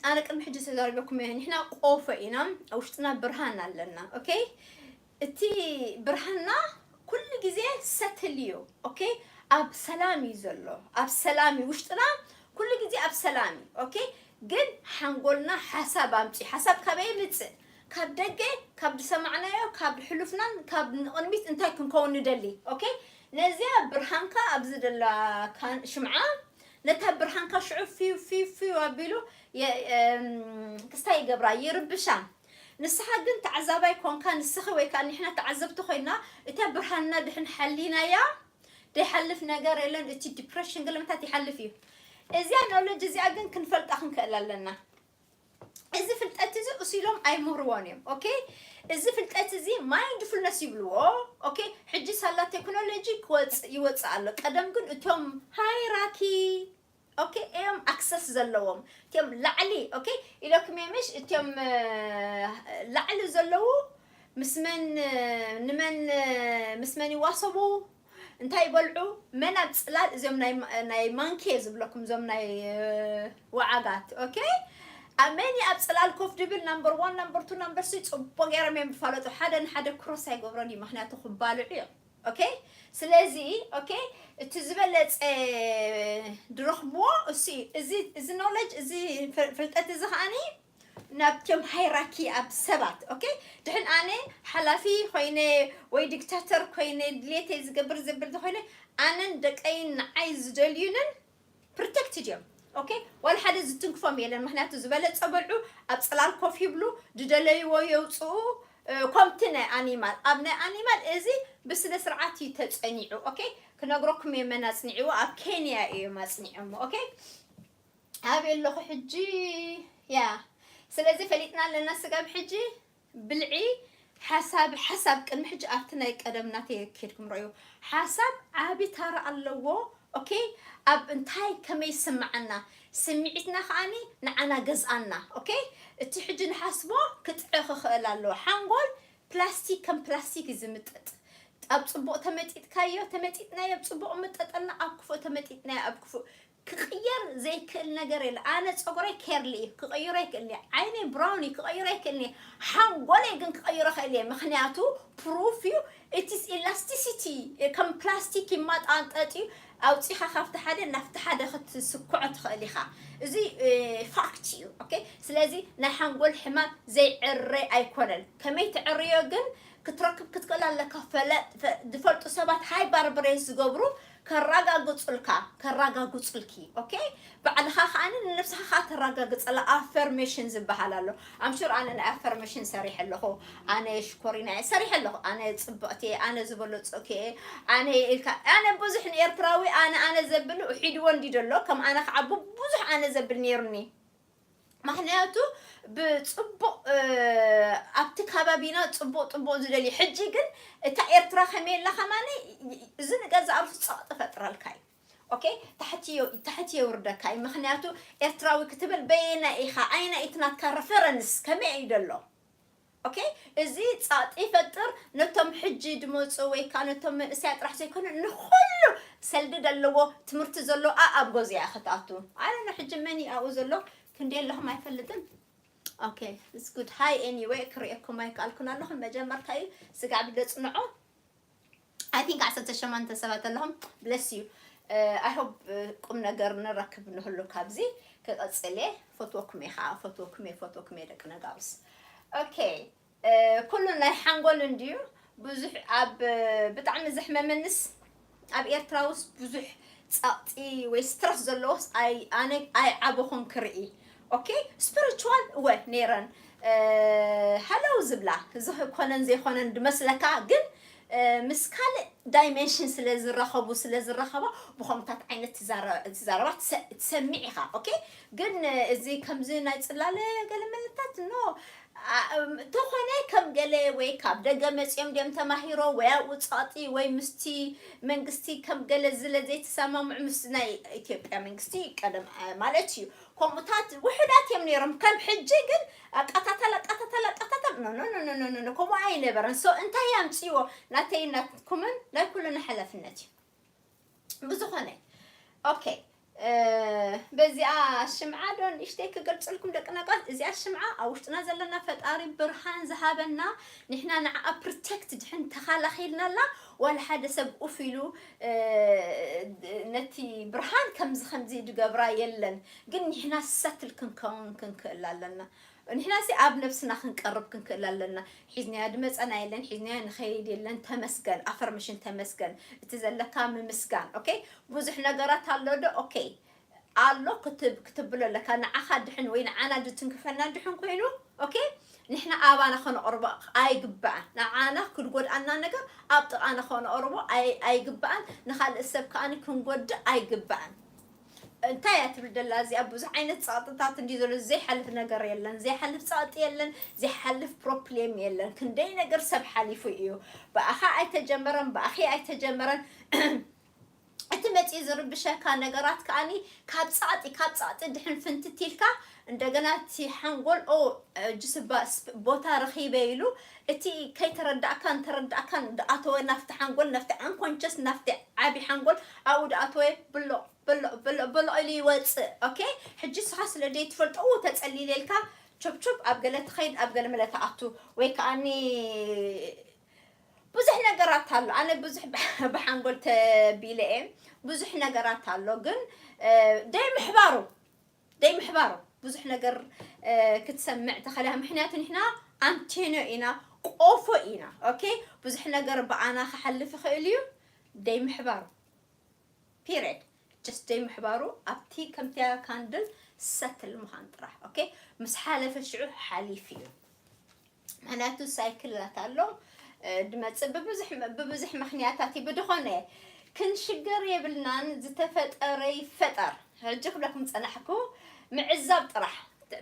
ኣነ ቅድሚ ሕጂ ተዛሪበኩም እየ፣ ንሕና ቆፎ ኢና፣ ኣብ ውሽጥና ብርሃን ኣለና። ኦኬ፣ እቲ ብርሃንና ኩሉ ግዜ ሰትል እዩ። ኦኬ፣ ኣብ ሰላም እዩ ዘሎ፣ ኣብ ሰላም እዩ ውሽጥና፣ ኩሉ ግዜ ኣብ ሰላም እዩ። ኦኬ፣ ግን ሓንጎልና ሓሳብ ኣምፅእ። ሓሳብ ካበይ ይምፅእ? ካብ ደገ፣ ካብ ዝሰማዕናዮ፣ ካብ ሕሉፍናን ካብ ንቕድሚት እንታይ ክንከውን ንደሊ። ኦኬ፣ ነዚኣ ብርሃንካ ኣብዚ ደላ ካን-፣ ሽምዓ፣ ነታ ብርሃንካ ሽዑ ፊው ፊው ፊው ኣቢሉ የ-፣ እም፣ ክስታይ ይገብራ፣ ይርብሻ። ንስኻ ግን ተዓዛባይ ኮንካ፣ ንስኺ ወይ ከኣ ንሕና ተዓዘብቲ ኮይና፣ እታ ብርሃንና ድሕን ሓሊናያ፣ ዘይሓልፍ ነገር የለን። እቲ ዲፕሬሽን ገለመታት ይሓልፍ እዩ። እዚኣ ኖሎጂ እዚኣ ግን ክንፈልጣ ክንክእል ኣለና። እዚ ፍልጠት እዚ እሱ ኢሎም ኣይምህርዎን እዮም። ኦኬ፣ እዚ ፍልጠት እዚ ማይንድፉልነስ ይብልዎ። ኦኬ፣ ሕጂ ሳላ ቴክኖሎጂ ክወፅእ ይወፅእ ኣሎ። ቀደም ግን እቶም ሃይራኪ ኦኬ እዮም ኣክሰስ ዘለዎም እቲኦም ላዕሊ። ኦኬ፣ ኢለኩም እየ ምሽ እቲኦም እ፣ ላዕሊ ዘለዉ ምስ መን እ፣ ንመን እ፣ ምስ መን ይዋሰቡ፣ እንታይ ይበልዑ፣ መን ኣብ ፅላል፣ እዚኦም ናይ ማ- ናይ ማንኬ ዝብለኩም እዞም ናይ እ፣ ወዓጋት። ኦኬ፣ ኣብ መን ኣብ ፅላል ኮፍ ድብል ናምበር ዋን ናምበር ቱ ናምበር ስሪ ፅቡቅ ገይሮም እዮም ዝፋለጡ። ሓደ ንሓደ ክሮስ ኣይገብሮን እዩ፣ ምክንያቱ ክባልዑ እዮም። ኦኬ፣ ስለዚ ኦኬ፣ እቲ ዝበለፀ ድረኽብዎ እሱ እዩ። እዚ እዚ ኖሌጅ እዚ ፍል- ፍልጠት እዚ ከዓኒ ናብቶም ሃይራኪ ኣብ ሰባት። ኦኬ፣ ድሕን ኣነ ሓላፊ ኮይነ ወይ ዲክታተር ኮይነ ድሌተይ ዝገብር ዘብል ዝኾይነ ኣነን ደቀይን ንዓይ ዝደልዩንን ፕሮቴክትድ እዮም። ኦኬ፣ ዋላ ሓደ ዝትንክፎም የለን፣ ምክንያቱ ዝበለፀ በልዑ፣ ኣብ ፅላል ኮፍ ይብሉ፣ ዝደለይዎ የውፅኡ። እ፣ ከምቲ ናይ ኣኒማል፣ ኣብ ናይ ኣኒማል እዚ ብስነ ስርዓት እዩ ተፀኒዑ። ኦኬ፣ ክነግረኩም እየ መን ኣፅኒዕዎ፣ ኣብ ኬንያ እዮም ኣፅኒዖሞ። ኦኬ፣ ኣብ የለኹ ሕጂ ያ። ስለዚ ፈሊጥና ኣለና ስጋብ ሕጂ ብልዒ ሓሳብ ሓሳብ ቅድሚ ሕጂ ኣብቲ ናይ ቀደም ናተይ ኬድኩም ረእዩ። ሓሳብ ዓቢ ታራ ኣለዎ። ኦኬ፣ ኣብ እንታይ ከመይ ይስምዓና፣ ስምዒትና ከዓኒ ንዓና ገዝኣና። ኦኬ፣ እቲ ሕጂ ንሓስቦ ክጥዕ ክኽእል ኣለዎ። ሓንጎል ፕላስቲክ ከም ፕላስቲክ እዩ ዝምጠጥ። ኣብ ጽቡቕ ተመጢጥካዮ፣ ተመጢጥናዮ ኣብ ጽቡቕ ምጠጠልና፣ ኣብ ክፉእ ተመጢጥናዮ ኣብ ክፉእ። ክቕየር ዘይክእል ነገር የለ። ኣነ ጸጉረይ ኬርሊ እዩ፣ ክቐይሮ ኣይክእልን እየ። ዓይነይ ብራውን እዩ፣ ክቐይሮ ኣይክእልን እየ። ሓንጎለይ ግን ክቐይሮ ክእል እየ፣ ምክንያቱ ፕሩፍ እዩ። ኢትስ ኢላስቲሲቲ፣ ከም ፕላስቲክ ይማጣንጠጥ እዩ። ኣውፂኻ ካብቲ ሓደ ናብቲ ሓደ ክትስክዖ ትኽእል ኢኻ። እዚ ፋክት እዩ። ኦኬ፣ ስለዚ ናይ ሓንጎል ሕማም ዘይዕረ ኣይኮነን። ከመይ ትዕርዮ ግን ክትረክብ ክትክእል ኣለካ። ፈለ- ፈ- ዝፈልጡ ሰባት ሃይፐር ብሬን ዝገብሩ ከራጋግፁልካ፣ ከራጋግፁልኪ። ኦኬ፣ ባዕልኻ ከዓኒ ንነብስኻ ከዓ ተራጋግፀላ። ኣፈርሜሽን ዝበሃል ኣሎ። ኣምሹር ኣነ ናይ ኣፈርሜሽን ሰሪሐ ኣለኹ። ኣነ ሽኮሪና እየ ሰሪሐ ኣለኹ። ኣነ ፅብቕቲ እየ፣ ኣነ ዝበለፀኩ እየ፣ ኣነ እየ ኢልካ። ኣነ ብዙሕ ንኤርትራዊ ኣነ ኣነ ዘብል ሒድዎ እንዲ ደሎ ከም ኣነ ከዓ ብዙሕ ኣነ ዘብል ነይሩኒ። ምክንያቱ ብፅቡቕ እ፣ ኣብቲ ከባቢና ፅቡቕ ፅቡቕ ዝደልዩ። ሕጂ ግን እታ ኤርትራ ከመይ ኣላ ከማኒ፣ እዚ ንገዛእ ርእሱ ፀቕጢ ፈጥረልካ እዩ። ኦኬ፣ ታሕቲ የ- ታሕቲ የውርደካ እዩ። ምክንያቱ ኤርትራዊ ክትብል በየና ኢኻ፣ ኣይና እቲ ናትካ ረፈረንስ ከመይ እዩ ደሎ። ኦኬ፣ እዚ ፃጥ ይፈጥር። ነቶም ሕጂ ድመፁ ወይ ከዓ ነቶም መንእሰያ ጥራሕ ዘይኮነ ንኩሉ ሰልዲ ዘለዎ ትምህርቲ ዘለዎ ኣኣብ ጎዝያ ክትኣቱ። ኣነ ሕጂ መን ይኣኡ ዘሎ ክንደይ ኣለኹም ኣይፈልጥን። ኦኬ፣ it's good. Hi anyway፣ ክርእየኩም ኣይከኣልኩን ኣለኹ። መጀመርታ እዩ ስጋዕ ብደፅንዖ። I think ዓሰርተ ሸሞንተ ሰባት ኣለኹም። Bless you. I hope ቁም ነገር ንረክብ ንህሉ ካብዚ ክቐፅል እየ። ፈትወኩም እየ ከዓ፣ ፈትወኩም እየ፣ ፈትወኩም እየ ደቂ ነጋውስ። ኦኬ፣ ኩሉ ናይ ሓንጎል እንድዩ። ብዙሕ ኣብ ብጣዕሚ ዘሕመመንስ ኣብ ኤርትራ ውስጥ ብዙሕ ጸቕጢ ወይ ስትረስ ዘለዎስ ኣይ ኣነ ኣይዓበኹን ክርኢ። ኦኬ፣ ስፒሪቹዋል እወ ነይረን ሃለው ዝብላ ዝኾነን ዘይኮነን ድመስለካ፣ ግን ምስ ካልእ ዳይሜንሽን ስለ ዝራኸቡ ስለ ዝራኸባ ብኸምታት ዓይነት ትዛረ- ትዛረባ ትሰ- ትሰሚዕ ኢኻ። ኦኬ፣ ግን እዚ ከምዚ ናይ ጽላለ ገለ መለታት ኖ ተኾነ ከም ገለ ወይ ካብ ደገ መጺኦም ድዮም ተማሂሮ ወይ ኣብኡ ጸቕጢ ወይ ምስቲ መንግስቲ ከም ገለ ዝለ ዘይተሰማምዑ ምስ ናይ ኢትዮጵያ መንግስቲ ቀደም ማለት እዩ። ከምኡታት ውሑዳት እዮም ነይሮም። ከም ሕጂ ግን ኣቃታታል ኣቃታታል ኣቃታታል ኖ ኖ ኖ ኖ ኖ ኖ ኖ ከምኡ ኣይነበረን። ሶ እንታይ ኣምጽዎ ናተይ ናትኩምን ናይ ኩሉና ሓላፍነት እዩ። ብዝኾነ ኦኬ፣ በዚኣ ሽምዓ ዶ ንእሽተይ ክገልፀልኩም ደቂ ነጋውስ። እዚኣ ሽምዓ ኣብ ውሽጥና ዘለና ፈጣሪ ብርሃን ዝሃበና፣ ንሕና ንዓኣ ፕሮቴክት ድሕን ተኻላኺልናላ ዋላ ሓደ ሰብ ኡፍ ኢሉ ነቲ ብርሃን ከምዚ ከምዚ ድገብራ የለን። ግን ንሕና ሰትል ክንከውን ክንክእል ኣለና። ንሕና ሲ ኣብ ነብስና ክንቀርብ ክንክእል ኣለና። ሒዝናዮ ድመፀና የለን፣ ሒዝናዮ ንኸይድ የለን። ተመስገን ኣፈርምሽን፣ ተመስገን እቲ ዘለካ ምምስጋን። ኦኬ፣ ብዙሕ ነገራት ኣሎ ዶ? ኦኬ ኣሎ ክትብ ክትብሎ ኣለካ። ንዓኻ ድሕን ወይ ንዓና ድትንክፈና ድሕን ኮይኑ ኦኬ፣ ንሕና ኣባና ከነቕርቦ ኣይግባእን። ንዓና ክድጎድኣና ነገር ኣብ ጥቓና ከነቕርቦ ኣይ- ኣይግባእን። ንኻልእ ሰብ ከኣ ክንጎድእ ኣይግባእን። እንታይ እያ ትብል ደላ እዚኣ? ብዙሕ ዓይነት ጸቕጥታት እንዲ ዘሎ፣ ዘይሓልፍ ነገር የለን፣ ዘይሓልፍ ጸቕጢ የለን፣ ዘይሓልፍ ፕሮብሌም የለን። ክንደይ ነገር ሰብ ሓሊፉ እዩ። ብኣኻ ኣይተጀመረን፣ ብኣኺ ኣይተጀመረን። እቲ መጺኡ ዝርብሸካ ነገራት ከኣኒ ካብ ጸቕጢ፣ ካብ ጸቕጢ ድሕን ፍንትት ኢልካ፣ እንደገና እቲ ሓንጎል፣ ኦ፣ ሕጂ ስባ-፣ ስፕ-፣ ቦታ ረኺበ ኢሉ፣ እቲ ከይተረዳእካን ተረዳእካን ድኣተወ ናፍቲ ሓንጎል፣ ናፍቲ ኣንኮንሸስ፣ ናፍቲ ዓቢ ሓንጎል ኣብኡ ድኣተወ ብሎ፣ ብሎ፣ ብሎ፣ ብሎ ኢሉ ይወጽእ። ኦኬ? ሕጂ ንስኻ ስለ ዘይትፈልጦ፣ ኡ፣ ተጸሊለ ኢልካ፣ ቹብ ቹብ ኣብ ገለ ትኸይድ፣ ኣብ ገለ መለ ትኣቱ፣ ወይ ከኣኒ ብዙሕ ነገራት ኣሎ። ኣነ ብዙሕ ብሓንጎል ተቢለ እየ። ብዙሕ ነገራት ኣሎ፣ ግን፣ እ፣ ደይ ምሕባሩ፣ ደይ ምሕባሩ ብዙሕ ነገር፣ እ፣ ክትሰምዕ ተኸእልያ። ምኽንያቱ ንሕና ኣንቴኖ ኢና፣ ቆፎ ኢና። ኦኬ? ብዙሕ ነገር ብኣና ክሓልፍ ይኽእል እዩ። ደይ ምሕባሩ። ፒሪድ። ጀስት ደይ ምሕባሩ ኣብቲ ከምቲያ ካንድል ሰትል ምዃን ጥራሕ። ኦኬ? ምስ ሓለፈ ሽዑ ሓሊፍ እዩ። ምኽንያቱ ሳይክላት ኣሎ፣ እ፣ ድመጽእ ብብዙሕ፣ ብብዙሕ ምኽንያታት እዩ። ብድኾነ ክንሽገር የብልናን፣ ዝተፈጠረ ይፈጠር። ሕጂ ክብለኩም ጸናሕኩ፣ ምዕዛብ ጥራሕ፣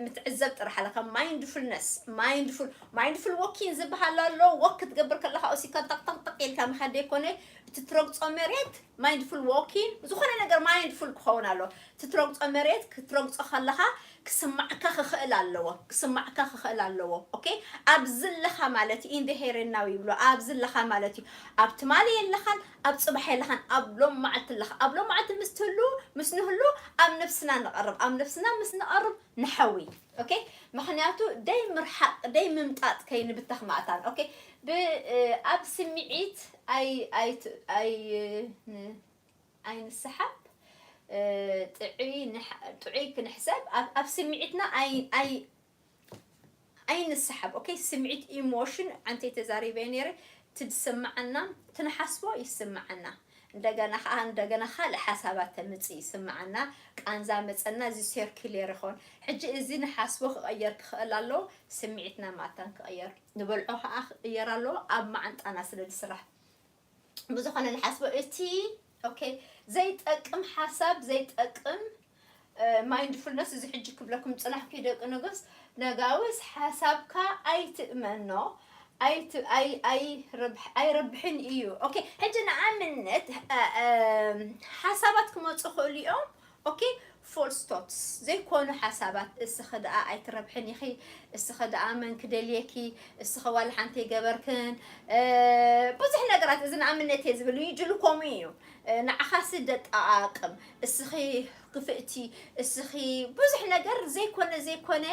ምትዕዘብ ጥራሕ ኣለካ። ማይንድፉልነስ፣ ማይንድፉል፣ ማይንድፉል ዎኪን ዝበሃል ኣሎ። ዎክ ክትገብር ከለኻ፣ ኦሲካ ጠቕጠቕጠቕ ኢልካ ምኻድ ዘይኮነ፣ እቲ ትረግጾ መሬት ማይንድፉል ዎኪን፣ ዝኾነ ነገር ማይንድፉል ክኸውን ኣሎ። እቲ ትረግጾ መሬት ክትረግጾ ከለኻ ክስማዕካ ክኽእል ኣለዎ፣ ክስማዕካ ክኽእል ኣለዎ። ኦኬ? ኣብዚ ኣለኻ ማለት እዩ፣ in the here and now ይብሎ፣ ኣብዚ ኣለኻ ማለት እዩ። ኣብ ትማሊ የለኻን፣ ኣብ ጽባሕ የለኻን፣ ኣብ ሎም መዓልቲ ኣለኻ። ኣብ ሎም መዓልቲ ምስ ትህሉ፣ ምስ ንህሉ፣ ኣብ ነብስና ንቐርብ፣ ኣብ ነብስና ምስ ንቐርብ ንሓዊ። ኦኬ? ምኽንያቱ ደይ ምርሓቕ፣ ደይ ምምጣጥ ከይንብተኽ ማእታን። ኦኬ? ብ-፣ እ፣ ኣብ ስምዒት ኣይ-፣ ኣይ-፣ ኣይ-፣ ን-፣ ኣይንሰሓብ። እ፣ ጥዑይ ንሕ-፣ ጥዑይ ክንሕሰብ፣ ኣብ፣ ኣብ ስምዒትና ኣይ-፣ ኣይ-፣ ኣይንሰሓብ። ኦኬ? ስምዒት፣ ኢሞሽን፣ ኣንተ ተዛሪበ ነይረ፣ ትድስማዓና፣ ትንሓስቦ ይስማዓና። እንደገና ኸዓ፣ እንደገና ካልእ ሓሳባት ተምጽእ ይስማዓና። ቃንዛ መጸና፣ እዚ ሴርኪሌር ይኾን። ሕጂ እዚ ንሓስቦ ክቐየር ክኽእል ኣለዎ፣ ስምዒትና ማታን ክቐየር፣ ንበልዖ ኸዓ ክቕየር ኣለዎ፣ ኣብ መዓንጣና ስለ ዝስራሕ። ብዝኾነ ንሓስቦ እቲ፣ ኦኬ፣ ዘይጠቅም ሓሳብ፣ ዘይጠቅም፣ እ፣ ማይንድፉልነስ፣ እዚ ሕጂ ክብለኩም ጽናሕኩ ደቂ ንጉስ፣ ነጋውስ ሓሳብካ ኣይትእመኖ፣ ኣይት-፣ ኣይ-፣ ኣይረብሕ-፣ ኣይረብሕን እዩ። ኦኬ፣ ሕጂ ንኣብነት፣ እ፣ እ፣ ሓሳባት ክመጹ ክእሉ እዮም። ኦኬ፣ ፎልስ ቶትስ፣ ዘይኮኑ ሓሳባት፣ እስኺ ደኣ ኣይትረብሕን ኢኺ፣ እስኺ ደኣ መን ክደልየኪ፣ እስኺ ዋላ ሓንቲ ኣይገበርክን፣ እ፣ ብዙሕ ነገራት፣ እዚ ንኣብነት እየ ዝብል፣ ዩጅሉ ከምኡ እዩ። እ፣ ንዓኻሲ ደጠቓቕም፣ እስኺ ክፍእቲ፣ እስኺ ብዙሕ ነገር ዘይኮነ፣ ዘይኮነ፣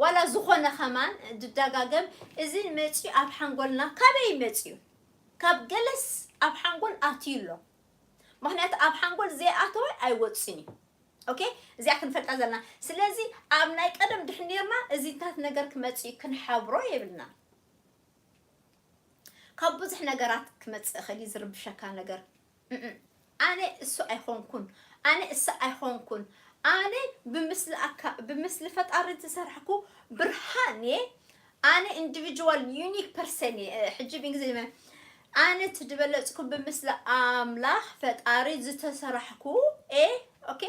ዋላ ዝኾነ ከማን ድደጋገም፣ እዚ መጺኡ ኣብ ሓንጎልና ካበይ መጺኡ? ካብ ገለስ ኣብ ሓንጎል ኣትዩ ኣሎ። ምኽንያቱ ኣብ ሓንጎል ዘይኣተወ ኣይወጽን እዩ። ኦኬ፣ እዚኣ ክንፈልጣ ዘለና። ስለዚ ኣብ ናይ ቀደም ድሕን ኔርና እዚታት ነገር ክመጽእ እዩ፣ ክንሓብሮ የብልና። ካብ ብዙሕ ነገራት ክመጽእ እኽእል እዩ ዝርብሸካ ነገር። እም፣ ኣነ እሱ ኣይኾንኩን፣ ኣነ እሳ ኣይኾንኩን፣ ኣነ ብምስሊ ኣካ-፣ ብምስሊ ፈጣሪ ዝሰርሕኩ ብርሃን እየ፣ ኣነ ኢንዲቪጁዋል ዩኒክ ፐርሰን እየ። እ፣ ሕጂ ብእንግሊዝኛ ኣነ እቲ ዝበለጽኩ ብምስሊ ኣምላኽ ፈጣሪ ዝተሰራሕኩ እየ። ኦኬ፣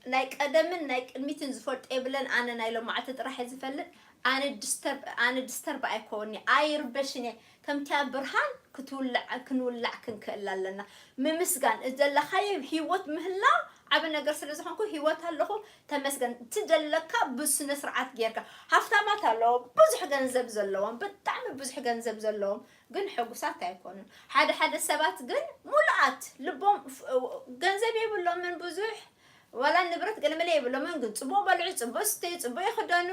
ናይ ቀደምን ናይ ቅድሚትን ዝፈልጦ የብለን። ኣነ ናይ ሎማዕቲ ጥራሕ እየ ዝፈልጥ። ኣነ ዲስተርብ፣ ኣነ ዲስተርብ ኣይኮኒ፣ ኣይርበሽን እየ። ከምቲያ ብርሃን ክትውላዕ፣ ክንውላዕ ክንክእል ኣለና። ምምስጋን፣ ዘለኻዮ ህይወት ምህላው ዓቢ ነገር ስለ ዝኾንኩ፣ ህይወት ኣለኹ፣ ተመስገን። እቲ ዘለካ ብስነ ስርዓት ጌርካ። ሃፍታማት ኣለዉ፣ ብዙሕ ገንዘብ ዘለዎም፣ ብጣዕሚ ብዙሕ ገንዘብ ዘለዎም፣ ግን ሕጉሳት ኣይኮኑን። ሓደ ሓደ ሰባት ግን ሙሉኣት ልቦም ፍ-፣ ገንዘብ የብሎምን ብዙሕ፣ ዋላ ንብረት ገለመለ የብሎምን፣ ግን ጽቡቕ በልዑ፣ ጽቡቕ ስተዩ፣ ጽቡቕ ይኽደኑ፣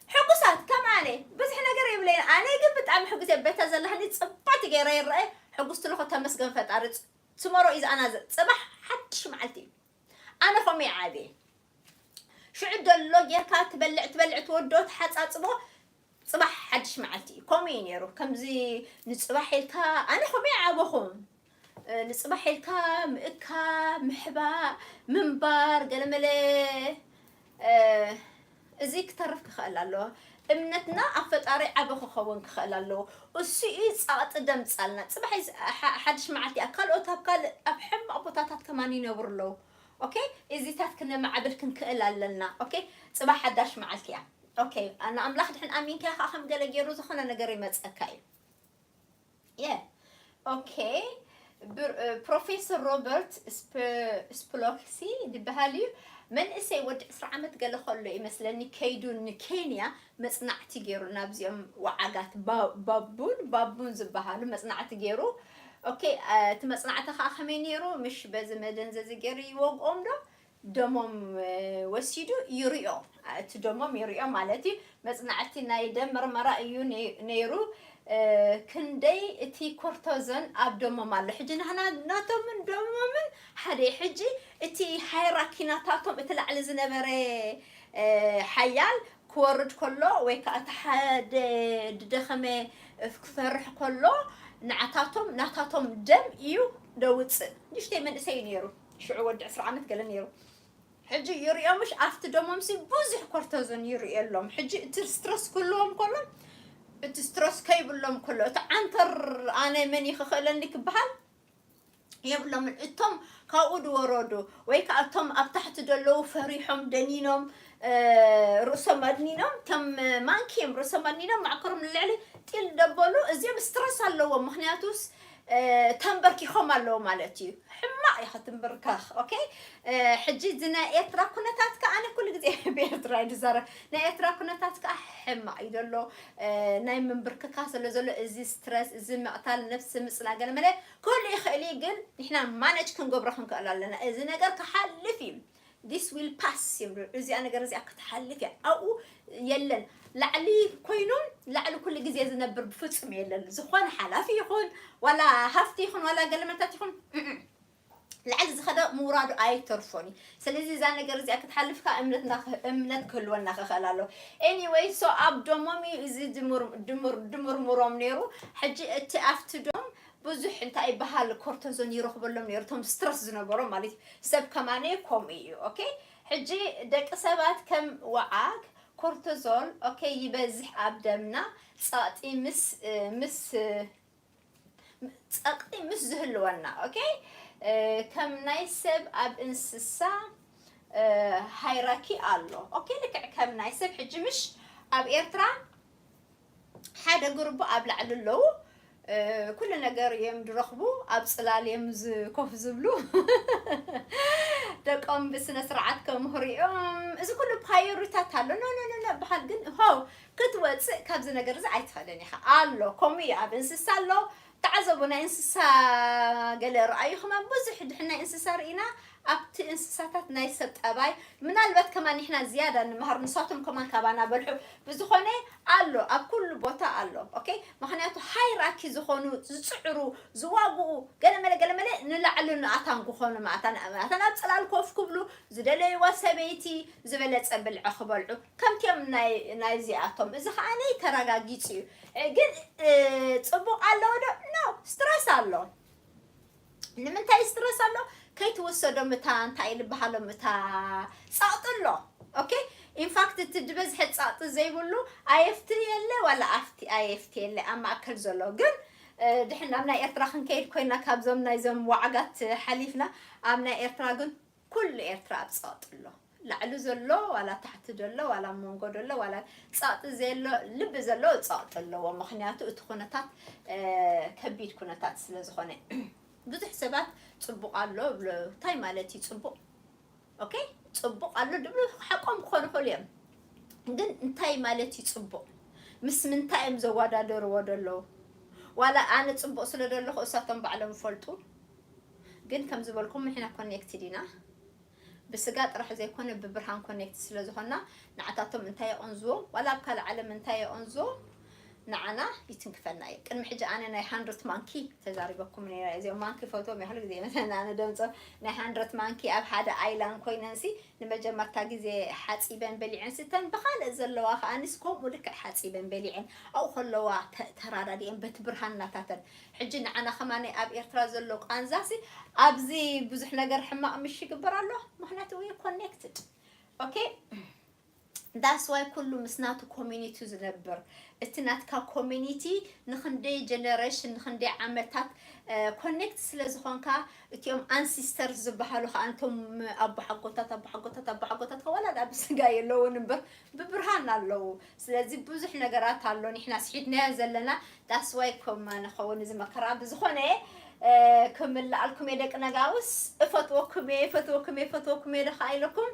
ሕጉሳት ከም ኣነ። ብዙሕ ነገር የብለይን። ኣነ ግን ብጣዕሚ ሕጉስ እየ። በታ ዘለሃኒ ጽብቕቲ ገይረ ይረአ። ሕጉስቲ ለኹ ተመስገን ፈጣሪ። ፅ-፣ ትመሮ እዩ ዝኣና ዘ-፣ ጽባሕ ሓድሽ መዓልቲ እዩ። ኣነ ከምኡ እየ ዓብየ። ሽዑ ደሎ ጌርካ ትበልዕ፣ ትበልዕ፣ ትወዶ፣ ትሓጻጽቦ፣ ጽባሕ ሓድሽ መዓልቲ እዩ። ከምኡ እዩ ነይሩ። ከምዚ ንጽባሕ ኢልካ፣ ኣነ ከምኡ እየ ዓበኹ። እ፣ ንጽባሕ ኢልካ ምእካብ፣ ምሕባእ፣ ምንባር፣ ገለመለ፣ እ፣ እዚ ክተርፍ ክኽእል ኣለዎ። እምነትና ኣብ ፈጣሪ ዓቢ ክኸውን ክኽእል ኣለዎ። እሱ እዩ ጸቕጢ ደምጻልና። ጽባሕ እዩ፣ ሓ-፣ ሓድሽ መዓልቲ እያ። ካልኦት ኣብ ካልእ፣ ኣብ ሕማቕ ቦታታት ከማን ይነብሩ ኣለዉ። ኦኬ፣ እዚታት ክነማዕብል ክንክእል ኣለና። ኦኬ፣ ጽባሕ ሓዳሽ መዓልቲ እያ። ኦኬ፣ ንኣምላኽ ድሕን ኣሚንካ ከኣ ከም ገለ ገይሩ ዝኾነ ነገር ይመጸካ እዩ። የ ኦኬ፣ ብር- እ፣ ፕሮፌሰር ሮበርት ስፕ- ስፕሎክሲ ዝበሃል እዩ። መንእሰይ ወዲ ዕስራ ዓመት ገለ ከሎ ይመስለኒ ከይዱ ንኬንያ መጽናዕቲ ገይሩ፣ ናብዚኦም ወዓጋት ባ- ባቡን ባቡን ዝበሃሉ መጽናዕቲ ገይሩ። ኦኬ፣ እ፣ እቲ መጽናዕቲ ከዓ ከመይ ነይሩ? ምሽ በዚ መደንዘዚ ገይሩ ይወግኦም ዶ? ደሞም እ፣ ወሲዱ ይሪኦ። እቲ ደሞም ይሪኦ ማለት እዩ። መጽናዕቲ ናይ ደም ምርመራ እዩ ነይ- ነይሩ። እ፣ ክንደይ እቲ ኮርቶዞን ኣብ ደሞም ኣሎ። ሕጂ ናህና ናቶምን ደሞምን ሓደ እዩ። ሕጂ እቲ ሃይራኪ ናታቶም እቲ ላዕሊ ዝነበረ እ፣ ሓያል ክወርድ ከሎ ወይ ከዓ እቲ ሓደ ድደኸመ ክፈርሕ ከሎ ንዓታቶም ናታቶም ደም እዩ ደውፅእ። ንእሽተይ መንእሰይ እዩ ነይሩ። ሽዑ ወዲ ዕስራ ዓመት ገለ ነይሩ። ሕጂ ይሪኦምሽ ኣብቲ ደሞምሲ ብዙሕ ኮርቶዞን ይሪኦሎም። ሕጂ እቲ ስትረስ ክህልዎም ከሎ እቲ ስትረስ ከይብሎም ከሎ እቲ ዓንተር ኣነ መን እዩ ክኽእለኒ ክበሃል የብሎምን። እቶም ካብኡ ዝወረዱ ወይ ከዓ እቶም ኣብ ታሕቲ ዘለዉ ፈሪሖም ደኒኖም እ፣ ርእሶም ኣድኒኖም ከም ማንኪ እዮም ርእሶም ኣድኒኖም ማዕከሮም ንልዕሊ ጢል ደበሉ። እዚኦም ስትረስ ኣለዎም፣ ምክንያቱስ እ፣ ተንበርኪኾም ኣለዉ ማለት እዩ። ሕማቕ እዩ ክትንብርከኽ። ኦኬ፣ እ፣ ሕጂ እዚ ናይ ኤርትራ ኩነታት ከዓ ኣነ ኩሉ ግዜ ብኤርትራ እዩ ዝዛረብ። ናይ ኤርትራ ኩነታት ከዓ ሕማቕ እዩ ዘሎ። እ፣ ናይ ምንብርክካ ስለ ዘሎ እዚ ስትረስ፣ እዚ ምቕታል ነፍሲ ምጽና ገለ መለ ክህሉ ይኽእል እዩ፣ ግን ንሕና ማነጅ ክንገብሮ ክንክእል ኣለና። እዚ ነገር ክሓልፍ እዩ። This will pass እዮም ዝብሉ። እዚኣ ነገር እዚኣ ክትሓልፍ እያ። ኣብኡ የለን። ላዕሊ ኮይኑ ላዕሊ ኩሉ ግዜ ዝነብር ብፍጹም የለን። ዝኾነ ሓላፊ ይኹን ዋላ ሃፍቲ ይኹን ዋላ ገለመታት ይኹን እም፣ ላዕሊ ዝኸደ ምውራዱ ኣይተርፎን እዩ። ስለዚ እዛ ነገር እዚኣ ክትሓልፍካ እምነት ክህልወና ክኽእል ኣሎ። Anyway, so ኣብ ደሞም እዩ እዚ ድምርምሮም ነይሩ። ሕጂ እቲ ኣብቲ ዶም ብዙሕ እንታይ ይበሃል ኮርቶዞን ይረኽበሎም ነይሩ፣ እቶም ስትረስ ዝነበሮም ማለት እዩ። ሰብ ከማነ ከምኡ እዩ። ኦኬ፣ ሕጂ ደቂ ሰባት ከም ወዓግ ኮርቶዞል ኦኬ ይበዝሕ ኣብ ደምና ጸቕጢ ምስ ምስ ጸቕጢ ምስ ዝህልወና ኦኬ፣ ከም ናይ ሰብ ኣብ እንስሳ ሃይራኪ ኣሎ። ኦኬ፣ ልክዕ ከም ናይ ሰብ ሕጂ ምሽ ኣብ ኤርትራ ሓደ ግሩፕ ኣብ ላዕሊ ኣለዉ። ኩሉ ነገር እዮም ዝረኽቡ፣ ኣብ ጽላል እዮም ዝኮፍ ዝብሉ። ደቆም ብስነ ስርዓት ከምህሩ እዮም። እዚ ኩሉ ፓዮሪታት ኣሎ። ኖ ኖ ኖ ኖ በሃል ግን ሆው ክትወፅእ ካብዚ ነገር እዚ ኣይትኽእልን ኢኻ። ኣሎ ከምኡ እዩ። ኣብ እንስሳ ኣሎ። ተዓዘቡ፣ ናይ እንስሳ ገለ ረኣዩ ከማን ብዙሕ ድሕን ናይ እንስሳ ርኢና ኣብቲ እንስሳታት ናይ ሰብ ጠባይ ምናልባት ከማን ንሕና ዝያዳ ንምሃር፣ ንሳቶም ከማን ካባና በልሑ። ብዝኾነ ኣሎ፣ ኣብ ኩሉ ቦታ ኣሎ። ኦኬ፣ ምኽንያቱ ሃይራኪ ዝኾኑ ዝጽዕሩ ዝዋግኡ ገለመለ ገለመለ ንላዕሊ ንኣታን ክኾኑ ማእታን ማእታን ኣብ ጽላል ኮፍ ክብሉ ዝደለይዋ ሰበይቲ ዝበለጸ ብልዒ ክበልዑ ከምቲኦም ናይ ናይዚኣቶም። እዚ ከዓኒ ተረጋጊጹ እዩ። ግን ጽቡቕ ኣለዎ ዶ? ኖ፣ ስትረስ ኣሎ። ንምንታይ ስትረስ ኣሎ? ከይትወሰዶ ምታ እንታይ ልበሃሎ ምታ ጸቕጢ ኣሎ። ኦኬ፣ ኢንፋክት እቲ ዝበዝሐ ጸቕጢ ዘይብሉ ኣየፍቲ የለ ዋላ ኣፍቲ ኣየፍቲ የለ ኣብ ማእከል ዘሎ። ግን ድሕን ናብ ናይ ኤርትራ ክንከይድ ኮይና ካብዞም ናይዞም ዋዕጋት ሓሊፍና ኣብ ናይ ኤርትራ ግን ኩሉ ኤርትራ ኣብ ጸቕጢ ኣሎ። ላዕሊ ዘሎ ዋላ ታሕቲ ዘሎ ዋላ ኣብ መንጎ ዘሎ ዋላ ጸቕጢ ዘየሎ ልቢ ዘሎ ጸቕጢ ኣለዎ። ምኽንያቱ እቲ ኩነታት ከቢድ ኩነታት ስለ ዝኾነ ብዙሕ ሰባት ጽቡቕ ኣሎ ብሎ እንታይ ማለት እዩ ጽቡቕ? ኦኬ፣ ጽቡቕ ኣሎ ድብሉ ሓቆም ክኾኑ ይኽእሉ እዮም። ግን እንታይ ማለት እዩ ጽቡቕ? ምስ ምንታይ እዮም ዘወዳደርዎ ደለዉ? ዋላ ኣነ ጽቡቕ ስለ ደለኹ እሳቶም ባዕሎም ይፈልጡ። ግን ከም ዝበልኩም ንሕና ኮኔክትድ ኢና። ብስጋ ጥራሕ ዘይኮነ ብብርሃን ኮኔክት ስለ ዝኾንና ንዓታቶም እንታይ የቐንዝዎም? ዋላ ኣብ ካልእ ዓለም እንታይ የቐንዝዎም? ንዓና ይትንክፈና እዩ። ቅድሚ ሕጂ ኣነ ናይ ሃንድርት ማንኪ ተዛሪበኩም ነይረ። እዚኦም ማንኪ ፈትዎም እየ፣ ኩሉ ግዜ ይመስለኒ ኣነ ደምጾም። ናይ ሃንድርት ማንኪ ኣብ ሓደ ኣይላንድ ኮይነንሲ ንመጀመርታ ግዜ ሓጺበን በሊዐን ስተን ብኻልእ ዘለዋ ከኣኒስ ከምኡ ልክዕ ሓጺበን በሊዐን ኣብኡ ከለዋ ተራዳዲአን በቲ ብርሃን ናታተን። ሕጂ ንዓና ከማነይ ኣብ ኤርትራ ዘሎ ቃንዛሲ ኣብዚ ብዙሕ ነገር ሕማቕ ምሽ ይግበር ኣሎ። ምኽንያቱ we connected okay። That's why ኩሉ ምስ ናቱ community ዝነብር፣ እቲ ናትካ community ንክንደይ generation ንክንደይ ዓመታት connect ስለ ዝኾንካ፣ እቲኦም ancestors ዝበሃሉ ከዓ እንቶም ኣቦሓጎታት ኣቦሓጎታት ኣቦሓጎታት ከወላ ኣብ ስጋ የለውን እምበር ብብርሃን ኣለዉ። ስለዚ ብዙሕ ነገራት ኣሎ ንሕና ስሒድናዮ ዘለና። That's why ኮማ ንኸውን እዚ መከራ ብዝኾነ ክምልኣልኩም እየ ደቂ ነጋውስ። እፈትወኩም እየ እፈትወኩም እየ እፈትወኩም እየ ደኻ ኢለኩም።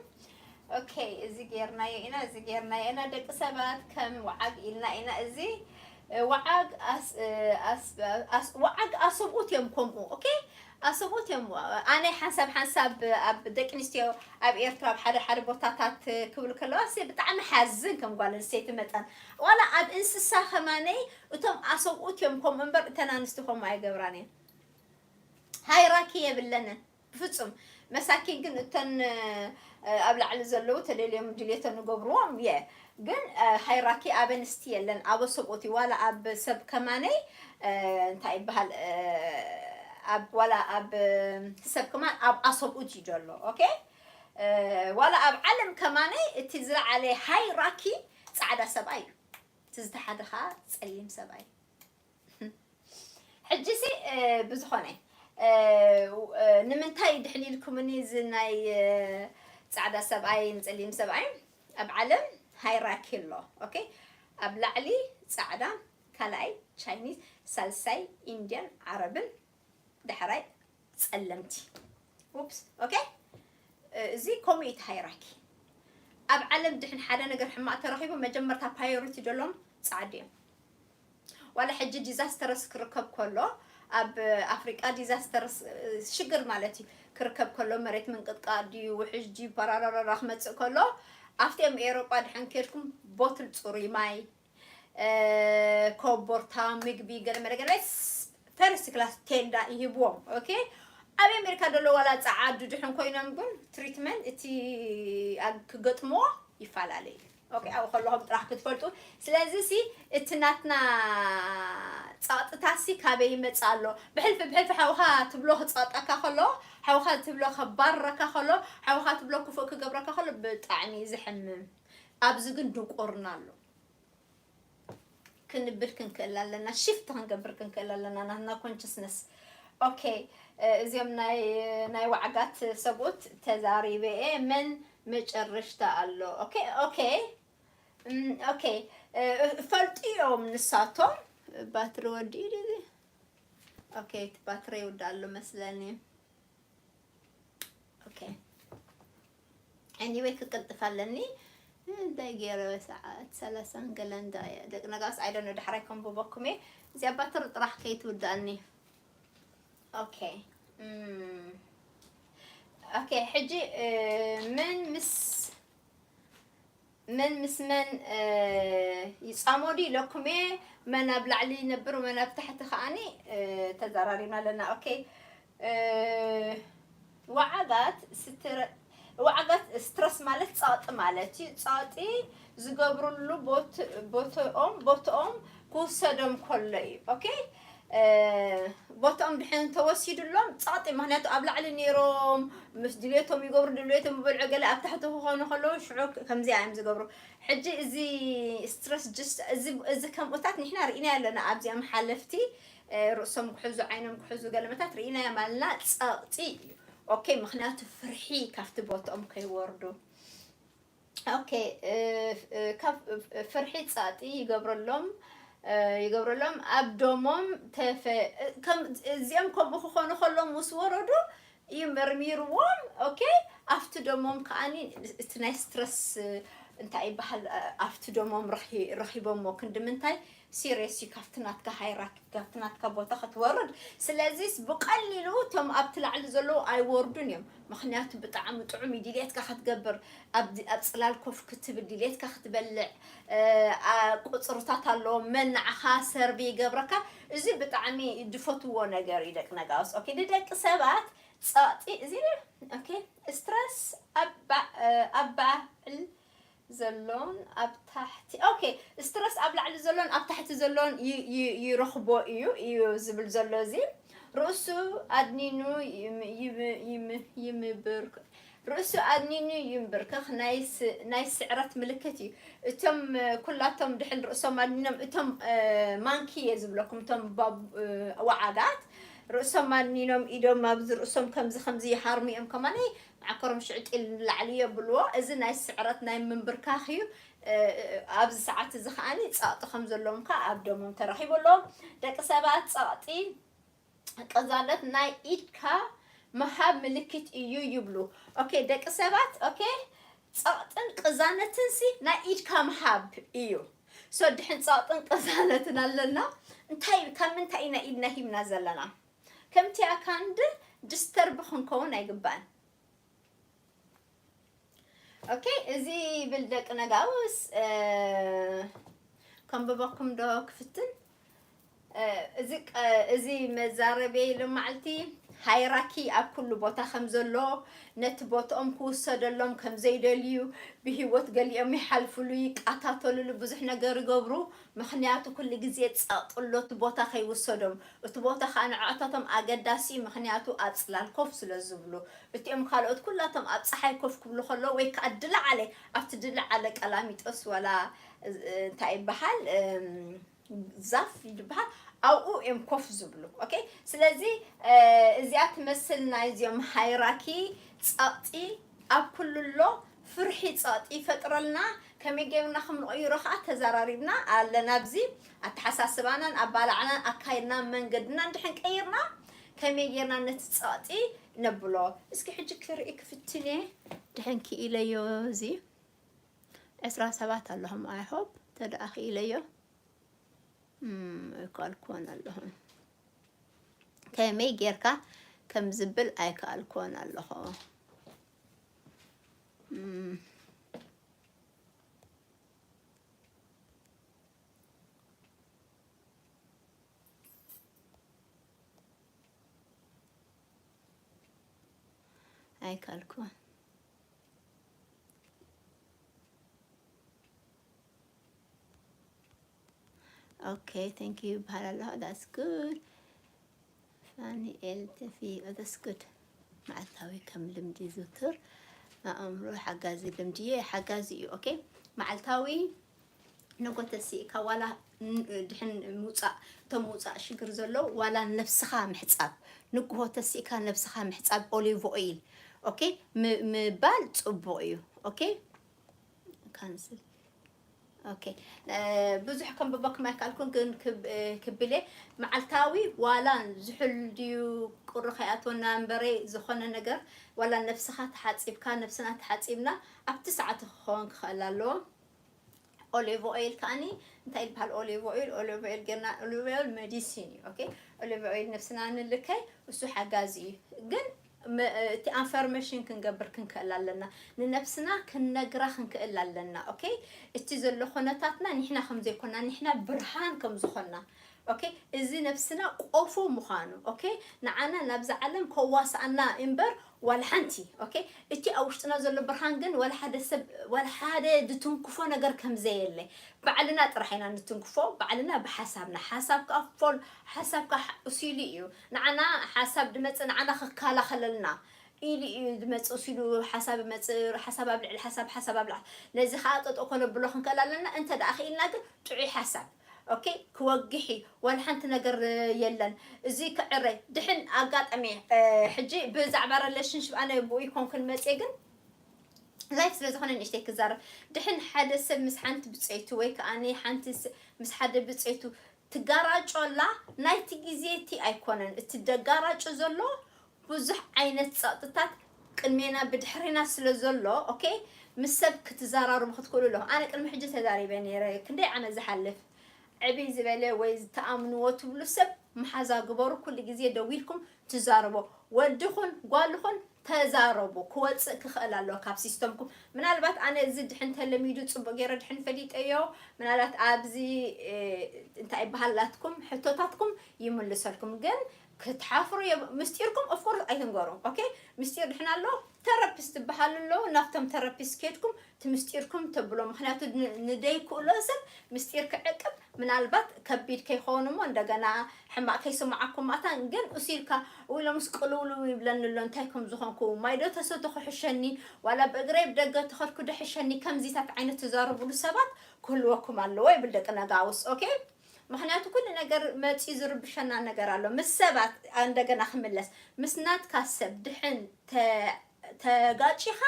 ኦኬ፣ እዚ ጌርናዮ ኢና እዚ ጌርናዮ ኢና ደቂ ሰባት ከም ወዓግ ኢልና ኢና። እዚ ወዓግ ወዓግ ኣሰብኡት እዮም ከምኡ። ኦኬ፣ ኣሰብኡት እዮም። ኣነ ሓንሳብ ሓንሳብ ኣብ ደቂ ኣንስትዮ ኣብ ኤርትራ ኣብ ሓደ ሓደ ቦታታት ክብል ከለዋ ብጣዕሚ ሓዝን ከም ጓል ኣንስተይቲ መጠን ዋላ ኣብ እንስሳ ከማነይ እቶም ኣሰብኡት እዮም ከምኡ እምበር እተን ኣንስቲ ከምኡ ኣይገብራን እየን። ሃይራኪ የብለንን ብፍጹም። መሳኪን ግን እተን ኣብ ላዕሊ ዘለዉ ተደልዮም ድሌቶም ንገብርዎም እየ። ግን ሃይራኪ ኣብ ኣንስቲ የለን፣ ኣብ ኣሰብኡት እዩ። ዋላ ኣብ ሰብ ከማነይ እንታይ ይበሃል፣ ኣብ ዋላ ኣብ ሰብ ከማን ኣብ ኣሰብኡት እዩ ዘሎ። ኦኬ፣ ዋላ ኣብ ዓለም ከማነይ እቲ ዝለዓለ ሃይራኪ ጻዕዳ ሰብኣይ እዩ። እቲ ዝተሓደ ከዓ ጸሊም ሰብኣይ። ሕጂሲ ብዝኾነ ንምንታይ ድሕን ኢልኩምኒ እዚ ናይ ፃዕዳ ሰብኣይ ንፀሊም ሰብኣይ ኣብ ዓለም ሃይራኪ ኣሎ። ኦኬ፣ ኣብ ላዕሊ ፃዕዳ፣ ካልኣይ ቻይኒዝ፣ ሳልሳይ ኢንድያን ዓረብን ዳሕራይ ጸለምቲ። ኡፕስ። ኦኬ፣ እዚ ከምኡ እዩ እቲ ሃይራኪ። ኣብ ዓለም ድሕን ሓደ ነገር ሕማቕ ተረኺቡ መጀመርታ ፓዮሪቲ ደሎም ጻዕዲ እዮም። ዋላ ሕጂ ዲዛስተርስ ክርከብ ከሎ ኣብ ኣፍሪቃ ዲዛስተርስ ሽግር ማለት እዩ ክርከብ ከሎ መሬት ምንቅጥቃጥ ድዩ ውሕጅ ድዩ ፓራራራራ ክመጽእ ከሎ ኣብቲኦም ኤሮጳ ድሕን ኬድኩም ቦትል ጽሩይ ማይ ኮቦርታ ምግቢ ገለመለ ገለመለ ፈርስት ክላስ ቴንዳ ይህብዎም። ኦኬ፣ ኣብ ኣሜሪካ ዘሎ ዋላ ጸዓዱ ድሕን ኮይኖም ግን ትሪትመንት እቲ ክገጥምዎ ይፈላለዩ። ኦኬ፣ ኣብኡ ከለኹም ጥራሕ ክትፈልጡ። ስለዚ ሲ እቲ ናትና ጸቕጥታት ሲ ካበይ ይመጽእ ኣሎ? ብሕልፊ ብሕልፊ ሓውኻ ትብሎ ክጸቕጠካ ከሎ፣ ሓውኻ ትብሎ ከባርረካ ከሎ፣ ሓውኻ ትብሎ ክፉእ ክገብረካ ከሎ ብጣዕሚ እዩ ዘሕምም። ኣብዚ ግን ድንቁርና ኣሎ። ክንብል ክንክእል ኣለና፣ ሽፍት ክንገብር ክንክእል ኣለና ናትና ኮንሽስነስ። ኦኬ፣ እዚኦም ናይ ናይ ዋዕጋት ሰብኡት ተዛሪበ እየ። መን መጨረሽታ ኣሎ? ኦኬ ኦኬ ኦኬ፣ ፈልጡ እዮም ንሳቶም። ባትሪ ወዲኡ ድዩ? ኦኬ፣ እቲ ባትሪ ይውዳእ ኣሎ መስለኒ። ኦኬ፣ ኤኒወይ ክቅልጥፍ ኣለኒ። እንታይ ገይረ? ሰዓት ሰላሳን ገለን ዳ እያ። ደቂ ነጋስ ኣይደኖ ዳሕራይ ከንብበኩም እየ። እዚኣ ባትሪ ጥራሕ ከይትውዳእኒ። ኦኬ፣ ኦኬ፣ ሕጂ መን ምስ መን ምስ መን ይጻመዱ ኢለኩም እየ። መን ኣብ ላዕሊ ይነብር መን ኣብ ታሕቲ ከዓኒ ተዘራሪብና ኣለና። ኦኬ፣ ወዓጋት ስትረ ወዓጋት ስትረስ ማለት ጸቕጢ ማለት እዩ። ጸቕጢ ዝገብርሉ ቦትኦም ቦትኦም ክውሰዶም ከሎ እዩ። ኦኬ፣ ቦትኦም ድሕን ተወሲዱሎም ጸቕጢ፣ ምክንያቱ ኣብ ላዕሊ ነይሮም ምስ ድሌቶም ይገብሩ፣ ድሌቶም ይበልዑ፣ ገለ ኣብ ታሕቲ ክኾኑ ከለዉ ሽዑ ከምዚኣ እዮም ዝገብሩ። ሕጂ እዚ ስትረስ ጅስት እዚ ከምኡታት ንሕና ርኢና ኣለና ኣብዚኦም ሓለፍቲ ርእሶም ክሕዙ ዓይኖም ክሕዙ ገለመታት ርኢናዮም ኣለና። ጸቕጢ እዩ። ኦኬ፣ ምክንያቱ ፍርሒ ካብቲ ቦትኦም ከይወርዱ። ኦኬ፣ ካብ ፍርሒ ጻጢ ይገብረሎም ይገብረሎም ኣብ ደሞም ተፈ ከም እዚኦም ከምኡ ክኾኑ ከሎም ምስ ወረዱ እዩ መርሚርዎም። ኦኬ፣ ኣብቲ ደሞም ከዓኒ እቲ ናይ ስትረስ እንታይ ይበሃል ኣብቲ ደሞም ረኺቦሞ ክንዲ ምንታይ ሲሪየስ እዩ ካብቲ ናትካ ሃይራርኪ ካብቲ ናትካ ቦታ ክትወርድ። ስለዚስ ብቐሊሉ እቶም ኣብቲ ላዕሊ ዘለዉ ኣይወርዱን እዮም። ምክንያቱ ብጣዕሚ ጥዑም እዩ ድልየትካ ክትገብር ኣብ ኣብ ጽላል ኮፍ ክትብል ድልየትካ ክትበልዕ ቁጽርታት ኣለዎ መን ንዓኻ ሰርቪ ይገብረካ። እዚ ብጣዕሚ ድፈትዎ ነገር እዩ ደቂ ነጋውስ። ኦኬ፣ ንደቂ ሰባት ጸቕጢ እዚ ኦኬ፣ ስትረስ ኣብ ባዕል ዘሎን ኣብ ታሕቲ ኦኬ፣ ስትረስ ኣብ ላዕሊ ዘሎን ኣብ ታሕቲ ዘሎን ይረኽቦ እዩ እዩ ዝብል ዘሎ እዚ ርእሱ ኣድኒኑ ይምብር። ርእሱ ኣድኒኑ ይንብርከኽ ናይ ስ-፣ ናይ ስዕረት ምልክት እዩ። እቶም፣ እ፣ ኩላቶም ድሕን ርእሶም ኣድኒኖም፣ እቶም፣ እ፣ ማንኪ እየ ዝብለኩም፣ እቶም ባቡ-፣ እ፣ ወዓጋት ርእሶም ኣድኒኖም፣ ኢዶም ኣብዚ ርእሶም ከምዚ ከምዚ ይሃርሙ እዮም፣ ከማነይ መዓኮሮም ሽዕጢል ንላዕሊ የብልዎ። እዚ ናይ ስዕረት ናይ ምንብርካኽ እዩ። እ፣ እ፣ ኣብዚ ሰዓት እዚ ከዓኒ ጸቕጢ ከም ዘለዎም ከኣ ኣብ ደሞም ተረኺቡ ኣሎ። ደቂ ሰባት ጸቕጢ ቅዛነት ናይ ኢድካ ምሃብ ምልክት እዩ ይብሉ። ኦኬ፣ ደቂ ሰባት፣ ኦኬ፣ ጸቕጥን ቅዛነትን ሲ ናይ ኢድካ ምሃብ እዩ። ሶ ድሕን ጸቕጥን ቅዛነትን ኣለና፣ እንታይ፣ ካብ ምንታይ ኢና ኢድና ሂብና ዘለና? ከምቲ ኣካንድ ዲስተርብ ክንከውን ኣይግባእን። ኦኬ፣ እዚ ይብል ደቂ ነጋውስ፣ እ፣ ከንብበኩም ዶ ክፍትን? እ፣ እዚ ቀ-፣ እዚ መዛረበይ ሎማዓልቲ ሃይራኪ ኣብ ኩሉ ቦታ ከም ዘሎ፣ ነቲ ቦትኦም ክውሰደሎም ከም ዘይደልዩ፣ ብህይወት ገሊኦም ይሓልፍሉ፣ ይቃታተልሉ፣ ብዙሕ ነገር ይገብሩ። ምኽንያቱ ኩሉ ግዜ ጸቕጢ ኣሎ እቲ ቦታ ከይውሰዶም። እቲ ቦታ ከኣ ንዓታቶም ኣገዳሲ እዩ፣ ምኽንያቱ ኣብ ጽላል ኮፍ ስለ ዝብሉ። እቲኦም ካልኦት ኩላቶም ኣብ ጸሓይ ኮፍ ክብሉ ከለዉ ወይ ከኣ ድላዓለ፣ ኣብቲ ድላዓለ ቀላሚጦስ ወላ፣ እ፣ እንታይ ይበሃል፣ እም፣ ዛፍ ይበሃል፣ ኣብኡ እዮም ኮፍ ዝብሉ። ኦኬ፣ ስለዚ፣ እ፣ እዚኣ ትመስል ናይዚኦም ሃይራኪ ጸቕጢ ኣብ ኩሉ ኣሎ። ፍርሒ ጸቕጢ ይፈጥረልና። ከመይ ጌርና ከም ንቕይሮ ከኣ ተዘራሪብና ኣለና። ኣብዚ ኣተሓሳስባናን ኣባላዕናን ኣካይድናን መንገድናን ድሕን ቀይርና ከመይ ጌርና ነቲ ጸቕጢ ነብሎ? እስኪ ሕጂ ክርኢ ክፍትን እየ። ድሕን ክኢለዮ እዚ ዕስራ ሰባት ኣለኹም። I hope ተደኣ ክኢለዮ። እም፣ ኣይከኣልኩዎን ኣለኹ። ከመይ ጌርካ ከም ዝብል ኣይከኣልኩዎን ኣለኹ። እም። ኣይከኣልኩዎን። ኦኬ፣ thank you ይበሃል ኣለኹ። That's good። ፋኒኤል ተፊ፣ that's good። መዓልታዊ ከም ልምዲ ዝውትር ኣእምሮ ሓጋዚ ልምዲ እየ፣ ሓጋዚ እዩ። ኦኬ፣ መዓልታዊ ንጎ ተሲእካ ዋላ ን-፣ ድሕን ምውጻእ፣ እቶም ምውጻእ ሽግር ዘለዉ ዋላ ነብስኻ ምሕጻብ፣ ንግሆ ተሲእካ ነብስኻ ምሕጻብ ኦሊቭ ኦይል፣ ኦኬ፣ ም-፣ ምባል ጽቡቕ እዩ። ኦኬ፣ ካንስል። ኦኬ፣ እ፣ ብዙሕ ከንብበኩም ኣይከኣልኩን፣ ግን ክብ-፣ እ፣ ክብል እየ። መዓልታዊ ዋላ ዝሑል ድዩ ቁሪ ከይኣትወና እምበረ፣ ዝኾነ ነገር ዋላ ነብስኻ ተሓጺብካ፣ ነብስና ተሓጺብና ኣብቲ ሰዓት ክኸውን ክኽእል ኣለዎ። ኦሊቭ ኦይል ከኣኒ እንታይ ይበሃል? ኦሊቭ ኦይል፣ ኦሊቭ ኦይል ጌርና፣ ኦሊቭ ኦይል ሜዲሲን እዩ። ኦኬ፣ ኦሊቭ ኦይል ነብስና ንልከይ፣ እሱ ሓጋዚ እዩ። ግን መ-፣ እቲ ኣንፈርሜሽን ክንገብር ክንክእል ኣለና፣ ንነብስና ክንነግራ ክንክእል ኣለና። ኦኬ፣ እቲ ዘሎ ኩነታትና ንሕና ከም ዘይኮና፣ ንሕና ብርሃን ከም ዝኾና፣ ኦኬ፣ እዚ ነብስና ቆፎ ምዃኑ፣ ኦኬ፣ ንዓና ናብዛ ዓለም ከዋስኣና እምበር ዋላ ሓንቲ፣ ኦኬ፣ እቲ ኣብ ውሽጥና ዘሎ ብርሃን ግን ዋላ ሓደ ሰብ፣ ዋላ ሓደ ዝትንክፎ ነገር ከም ዘየለ፣ ባዕልና ጥራሕ ኢና ንትንክፎ፣ ባዕልና ብሓሳብና። ሓሳብ ከኣ ፎል-፣ ሓሳብ ከኣ እሱ ኢሉ እዩ። ንዓና ሓሳብ ድመጽእ ንዓና ክከላኸለልና ኢሉ እዩ ድመጽእ። እሱ ኢሉ ሓሳብ ይመጽእ፣ ሓሳብ ኣብ ልዕሊ ሓሳብ፣ ሓሳብ ኣብ ልዕሊ። ነዚ ከኣ ጠጠው ከነብሎ ክንክእል ኣለና። እንተ ደኣ ክኢልና ግን ጥዑይ ሓሳብ፣ ኦኬ፣ ክወግሕ እዩ። ዋላ ሓንቲ ነገር የለን። እዚ ክዕረ ድሕን ኣጋጣሚ፣ እ፣ ሕጂ ብዛዕባ ሪሌሽንሽፕ ኣነ ብኡ ይኮንኩን መጽየ፣ ግን ላይፍ ስለ ዝኾነ ንእሽተይ ክዛረብ። ድሕን ሓደ ሰብ ምስ ሓንቲ ብጸይቱ ወይ ከኣ ሓንቲ ስ-፣ ምስ ሓደ ብጸይቱ ትጋራጮ ኣላ፣ ናይቲ ግዜ እቲ ኣይኮነን። እቲ ደጋራጮ ዘሎ ብዙሕ ዓይነት ጸቕጥታት ቅድሜና ብድሕሬና ስለ ዘሎ፣ ኦኬ፣ ምስ ሰብ ክትዘራረቡ ክትክእሉ ኣለኹም። ኣነ ቅድሚ ሕጂ ተዛሪበ ነይረ፣ ክንደይ ዓመት ዝሓልፍ ዕብይ ዝበለ ወይ ዝተኣምንዎ ትብሉ ሰብ መሓዛ ግበሩ። ኩሉ ግዜ ደዊልኩም ትዛረቦ። ወዲ ኹን ጓል ኹን ተዛረቡ፣ ክወጽእ ክኽእል ኣለዎ ካብ ሲስተምኩም። ምናልባት ኣነ እዚ ድሕን ተለሚዱ ጽቡቕ ገይረ ድሕን ፈሊጠዮ፣ ምናልባት ኣብዚ፣ እ፣ እንታይ ይበሃላትኩም ሕቶታትኩም ይምልሰልኩም። ግን ክትሓፍሩ የብ-፣ ምስጢርኩም of course ኣይትንገሩ። ኦኬ፣ ምስጢር ድሕን ኣሎ፣ ቴራፒስት ትበሃሉ ኣለዉ። ናብቶም ቴራፒስት ኬድኩም እቲ ምስጢርኩም ተብሎ። ምኽንያቱ ን-፣ ንደይክእሎ ሰብ ምስጢር ክዕቅብ ምናልባት ከቢድ ከይኸውን እሞ እንደገና ሕማቕ ከይስምዓኩም ማእታን ግን እሱ ኢልካ፣ "ውይ፣ ሎምስ ቅልውልው ይብለኒ ኣሎ፣ እንታይ ከም ዝኾንኩ፣ ማይ ዶ ተሰቶ ክሕሸኒ፣ ዋላ ብእግረይ ብደገ ተኸድኩ ዶ ሕሸኒ?" ከምዚታት ዓይነት ትዛረቡሉ ሰባት ክህልወኩም ኣለዎ ይብል ደቂ ነጋውስ። ኦኬ? ምኽንያቱ ኩሉ ነገር መፂኡ ዝርብሸና ነገር ኣሎ። ምስ ሰባት እንደገና ክምለስ፣ ምስ ናትካ ሰብ ድሕን ተ-፣ ተጋጪኻ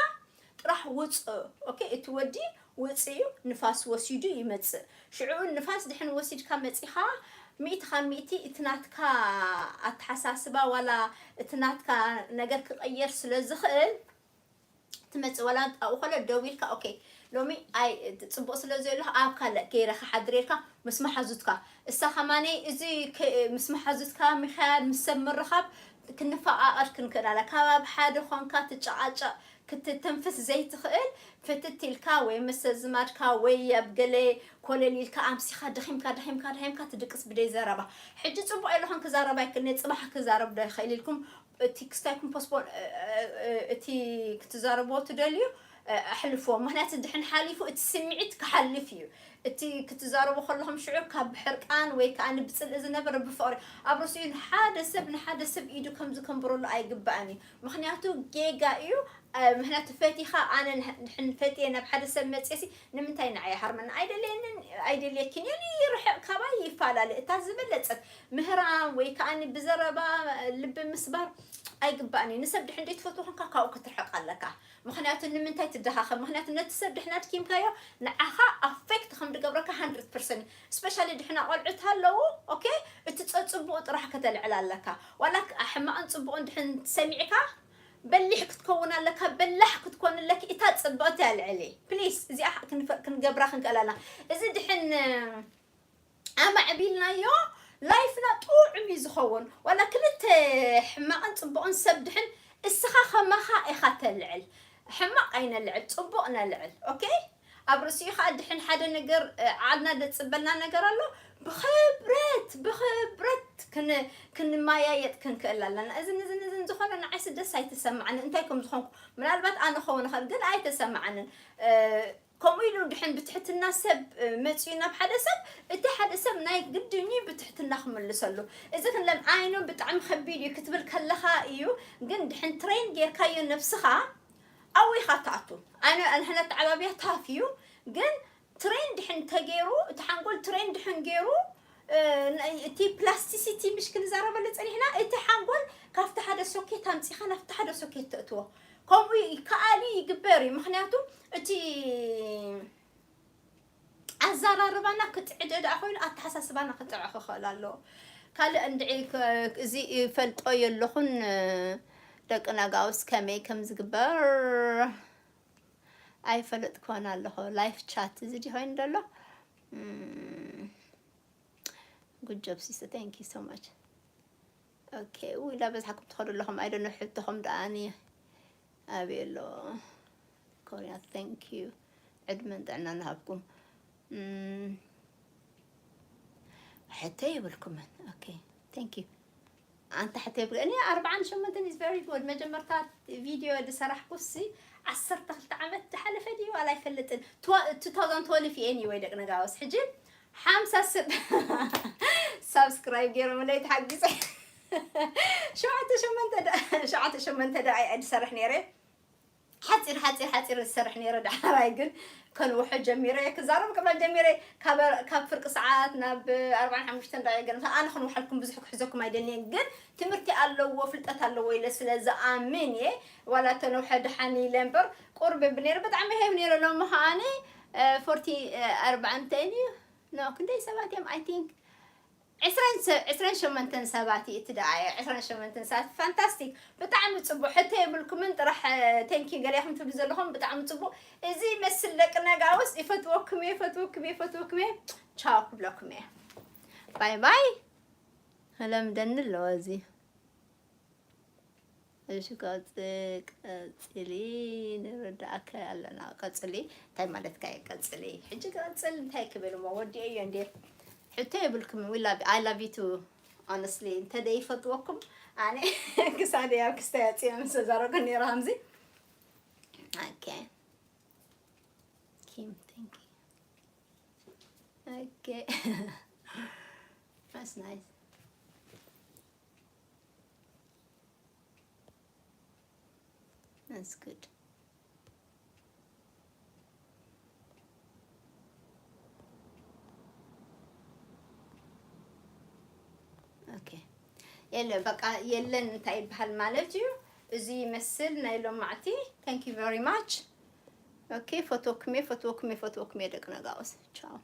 ጥራሕ ውፅእ። ኦኬ፣ እቲ ወዲ ውፅእ እዩ፣ ንፋስ ወሲዱ ይመፅእ። ሽዑ ንፋስ ድሕን ወሲድካ መፂኻ፣ ሚእቲ ካብ ሚእቲ እቲ ናትካ ኣተሓሳስባ ዋላ እቲ ናትካ ነገር ክቐየር ስለ ዝኽእል፣ ትመጽእ። ዋላ ኣብኡ ከሎ ደው ኢልካ፣ "ኦኬ፣ ሎሚ ኣይ፣ ጽቡቕ ስለ ዘሎ ኣብ ካልእ ገይረ ክሓድር" ኢልካ ምስ መሓዙትካ። እሳ ከማነይ እዚ ከ-፣ ምስ መሓዙትካ ምኽያድ፣ ምስ ሰብ ምርኻብ ክንፈቓቐር ክንክእል ኣላ። ካብ ኣብ ሓደ ኾንካ ትጨቓጨቕ፣ ክትተንፍስ ዘይትኽእል፣ ፍትት ኢልካ ወይ ምስ ኣዝማድካ ወይ ኣብ ገለ ኮለል ኢልካ ኣምሲኻ ደኺምካ፣ ደኺምካ፣ ደኺምካ ትድቅስ ብደይ ዘረባ። ሕጂ ጽቡቕ ኣለኹን ክዛረብ ኣይክእልን፣ ጽባሕ ክዛረብ ዶ ይኽእል ኢልኩም እቲ ክስታይኩም ፖስፖን፣ እ፣ እ፣ እ፣ እቲ ክትዛረብዎ ትደልዩ፣ እ፣ ኣሕልፍዎ። ምኽንያቱ ድሕን ሓሊፉ እቲ ስምዒት ክሓልፍ እዩ። እቲ ክትዛረቡ ከለኹም ሽዑ ካብ ብሕርቃን ወይ ከኣ ብጽልኢ ዝነብር ብፍቕሪ ኣብ ርእሲኡ ንሓደ ሰብ፣ ንሓደ ሰብ ኢዱ ከም ዝከንብረሉ ኣይግባእን እዩ። ምኽንያቱ ጌጋ እዩ። እ፣ ምኽንያቱ ፈቲኻ ኣነ ንሕ-፣ ንሕን ፈትየ ናብ ሓደ ሰብ መጽየሲ ንምንታይ ንዓይ ሃርመና? ኣይደልየንን፣ ኣይደልየኪን እየ፣ ይርሕቕ ካባይ ይፈላለ። እታ ዝበለጸት ምህራም ወይ ከኣ ብዘረባ ልቢ ምስባር ኣይግባእን እዩ። ንሰብ ድሕን ዘይትፈትዎ ኾንካ ካብኡ ክትርሕቕ ኣለካ። ምኽንያቱ ንምንታይ ትደኻኸም? ምኽንያቱ ነቲ ሰብ ድሕን ኣድኪምካዮ ንዓኻ ኣፌክት ከም ዝገብረካ ሃንድረድ ፐርሰንት እዩ። ስፔሻሊ ድሕና ቆልዑት ኣለዉ፣ ኦኬ? እቲ ጸጽቡቑ ጥራሕ ከተልዕል ኣለካ። ዋላ ክ-፣ ሕማቕን ጽቡቕን ድሕን ሰሚዕካ በሊሕ ክትከውን ኣለካ፣ በላሕ ክትኮን ኣለኪ። እታ ጽብቕቲ ኣልዕሊ። ፕሊስ፣ እዚኣ ክንፈ-፣ ክንገብራ ክንክእል ኣለና። እዚ ድሕን ኣማዕቢልናዮ ላይፍና ጥዑም እዩ ዝኸውን። ዋላ ክልተ ሕማቕን ጽቡቕን ሰብ ድሕን እስኻ ከማኻ ኢኻ ተልዕል። ሕማቕ ኣይነልዕል፣ ጽቡቕ ነልዕል። ኦኬ? ኣብ ርእሲኡ ኸኣ ድሕን ሓደ ነገር፣ እ፣ ዓልና ደጽበልና ነገር ኣሎ። ብኽብረት፣ ብኽብረት ክን-፣ ክንመያየጥ ክንክእል ኣለና። እዝን፣ እዝን፣ እዝን ዝኾነ ንዓይሲ ደስ ኣይተሰማዓንን። እንታይ ከም ዝኾንኩ ምናልባት ኣነ ክኸውን እኽእል፣ ግን ኣይተሰማዓንን። እ፣ ከምኡ ኢሉ ድሕን ብትሕትና ሰብ፣ እ፣ መጺኡ ናብ ሓደ ሰብ፣ እቲ ሓደ ሰብ ናይ ግድን እዩ ብትሕትና ክምልሰሉ። እዚ ክንለም ዓይኑ ብጣዕሚ ከቢድ እዩ ክትብል ከለኻ እዩ፣ ግን ድሕን ትሬን ጌርካዮ ነብስኻ ኣብኡ ኢኻ ትኣቱ። ኣነ፣ ንሕና ኣተዓባብያ ታፍ እዩ፣ ግን ትሬን ድሕን ተገይሩ፣ እቲ ሓንጎል ትሬን ድሕን ገይሩ፣ እ፣ ን-፣ እቲ ፕላስቲሲቲ ምሽ ክንዛረበሉ ጸኒሕና፣ እቲ ሓንጎል ካብቲ ሓደ ሶኬት ኣምጺኻ ናብቲ ሓደ ሶኬት ተእትዎ። ከምኡ ይከኣል እዩ፣ ይግበር እዩ። ምኽንያቱ እቲ ኣዘራርባና ክጥዕደ ደኣ ኮይኑ ኣተሓሳስባና ክጥዕ ክኽእል ኣለዎ። ካልእ እንድዒ ክ-፣ እዚ ይፈልጦ የለኹን፣ ደቂ ነጋውስ ከመይ ከም ዝግበር ኣይፈለጥኩን ኣለኹ። ላይፍ ቻት እዚ ድዩ ኮይኑ ዘሎ? እም፣ ጉድ ጆብ ሲስተር፣ thank you so much። ኦኬ፣ ውይ፣ እንዳበዝሓኩም ትኸዱ ኣለኹም። I don't know፣ ሕቶኹም ደኣ ኣበይ ኣሎ? ኮርያ፣ thank you። ዕድመን ጥዕናን ይሃብኩም። እም፣ ሕቶ የብልኩምን። ኦኬ፣ thank you። ኣንታ ሕቶ የብልኩ-፣ እኔ ኣርብዓን ሸሞንተን is very good። መጀመርታ ቪድዮ ዝሰራሕኩ ሲ ዓሰርተ ክልተ ዓመት ዝሓለፈ ድዩ ዋላ ኣይፈልጥን። ትወ-፣ two thousand twelve እዩ anyway፣ ደቂ ነጋውስ። ሕጂ ሓምሳ ሰብ ሳብስክራይብ ገይሮምለይ ተሓጊጸ። ሸውዓተ ሸሞንተ ደ-፣ ሸውዓተ ሸሞንተ ደቂቕ እየ ዝሰርሕ ነይረ። ሓጺር፣ ሓጺር፣ ሓጺር ዝሰርሕ ነይረ። ዳሕራይ ግን ከንውሖ ጀሚረ። ክዛረብ ክቕበል ጀሚረ። ካብ፣ ካብ ፍርቂ ሰዓት ናብ ኣርባዓን ሓሙሽተን ደቂቕ ገለ። ኣነ ክንውሓልኩም ብዙሕ ክሕዘኩም ኣይደልየን፣ ግን ትምህርቲ ኣለዎ፣ ፍልጠት ኣለዎ ኢለ ስለ ዝኣምን እየ። ዋላ ተነውሐ ደሓን ኢለ እምበር፣ ቁርብ ነይረ። ብጣዕሚ ሄብ ነይረ። ሎሚ ከዓኒ፣ እ፣ ፎርቲ፣ እ፣ ኣርባዕተ እዩ። ኖ፣ ክንደይ ሰባት እዮም? I think ዕስራን ሰ-፣ ዕስራን ሸሞንተን ሰባት እዩ እቲ ደኣ፣ ዕስራን ሸሞንተን ሰባት። ፋንታስቲክ። ብጣዕሚ ጽቡቕ። ሕቶ የብልኩምን ጥራሕ፣ እ፣ thank you ገለ ኢኹም ትብሉ ዘለኹም። ብጣዕሚ ጽቡቕ። እዚ ይመስል ደቂ ነጋውስ። ይፈትወኩም እየ፣ ይፈትወኩም እየ፣ ይፈትወኩም እየ። ቻው ክብለኩም እየ። ባይ ባይ። ክለምደኒ ኣለዎ እዚ። እሺ፣ ቀጽ-፣ ቀጽሊ፣ ንርዳእከ ኣለና። ቀጽሊ፣ እንታይ ማለትካ እዩ ቀጽሊ? ሕጂ ቀጽል እንታይ ክብል እሞ፣ ወዲኤዮ እንዴ? ሕቶ የብልኩም። We love you. I love you too. Honestly, እንተ ደይፈትወኩም ኣነ ክሳደ ኣብ ክስታይ ኣጽየ ምስ ተዛረብኩ ነይረ ከምዚ። Okay. Kim, thank you. Okay. That's nice. That's good. Okay. የለ በቃ የለን እንታይ ይበሃል ማለት እዩ። እዚ ይመስል ናይ ሎማዕቲ። Thank you very much. Okay፣ ፈትወኩም እየ፣ ፈትወኩም እየ፣ ፈትወኩም እየ ደቂ ነጋውስ። ቻው።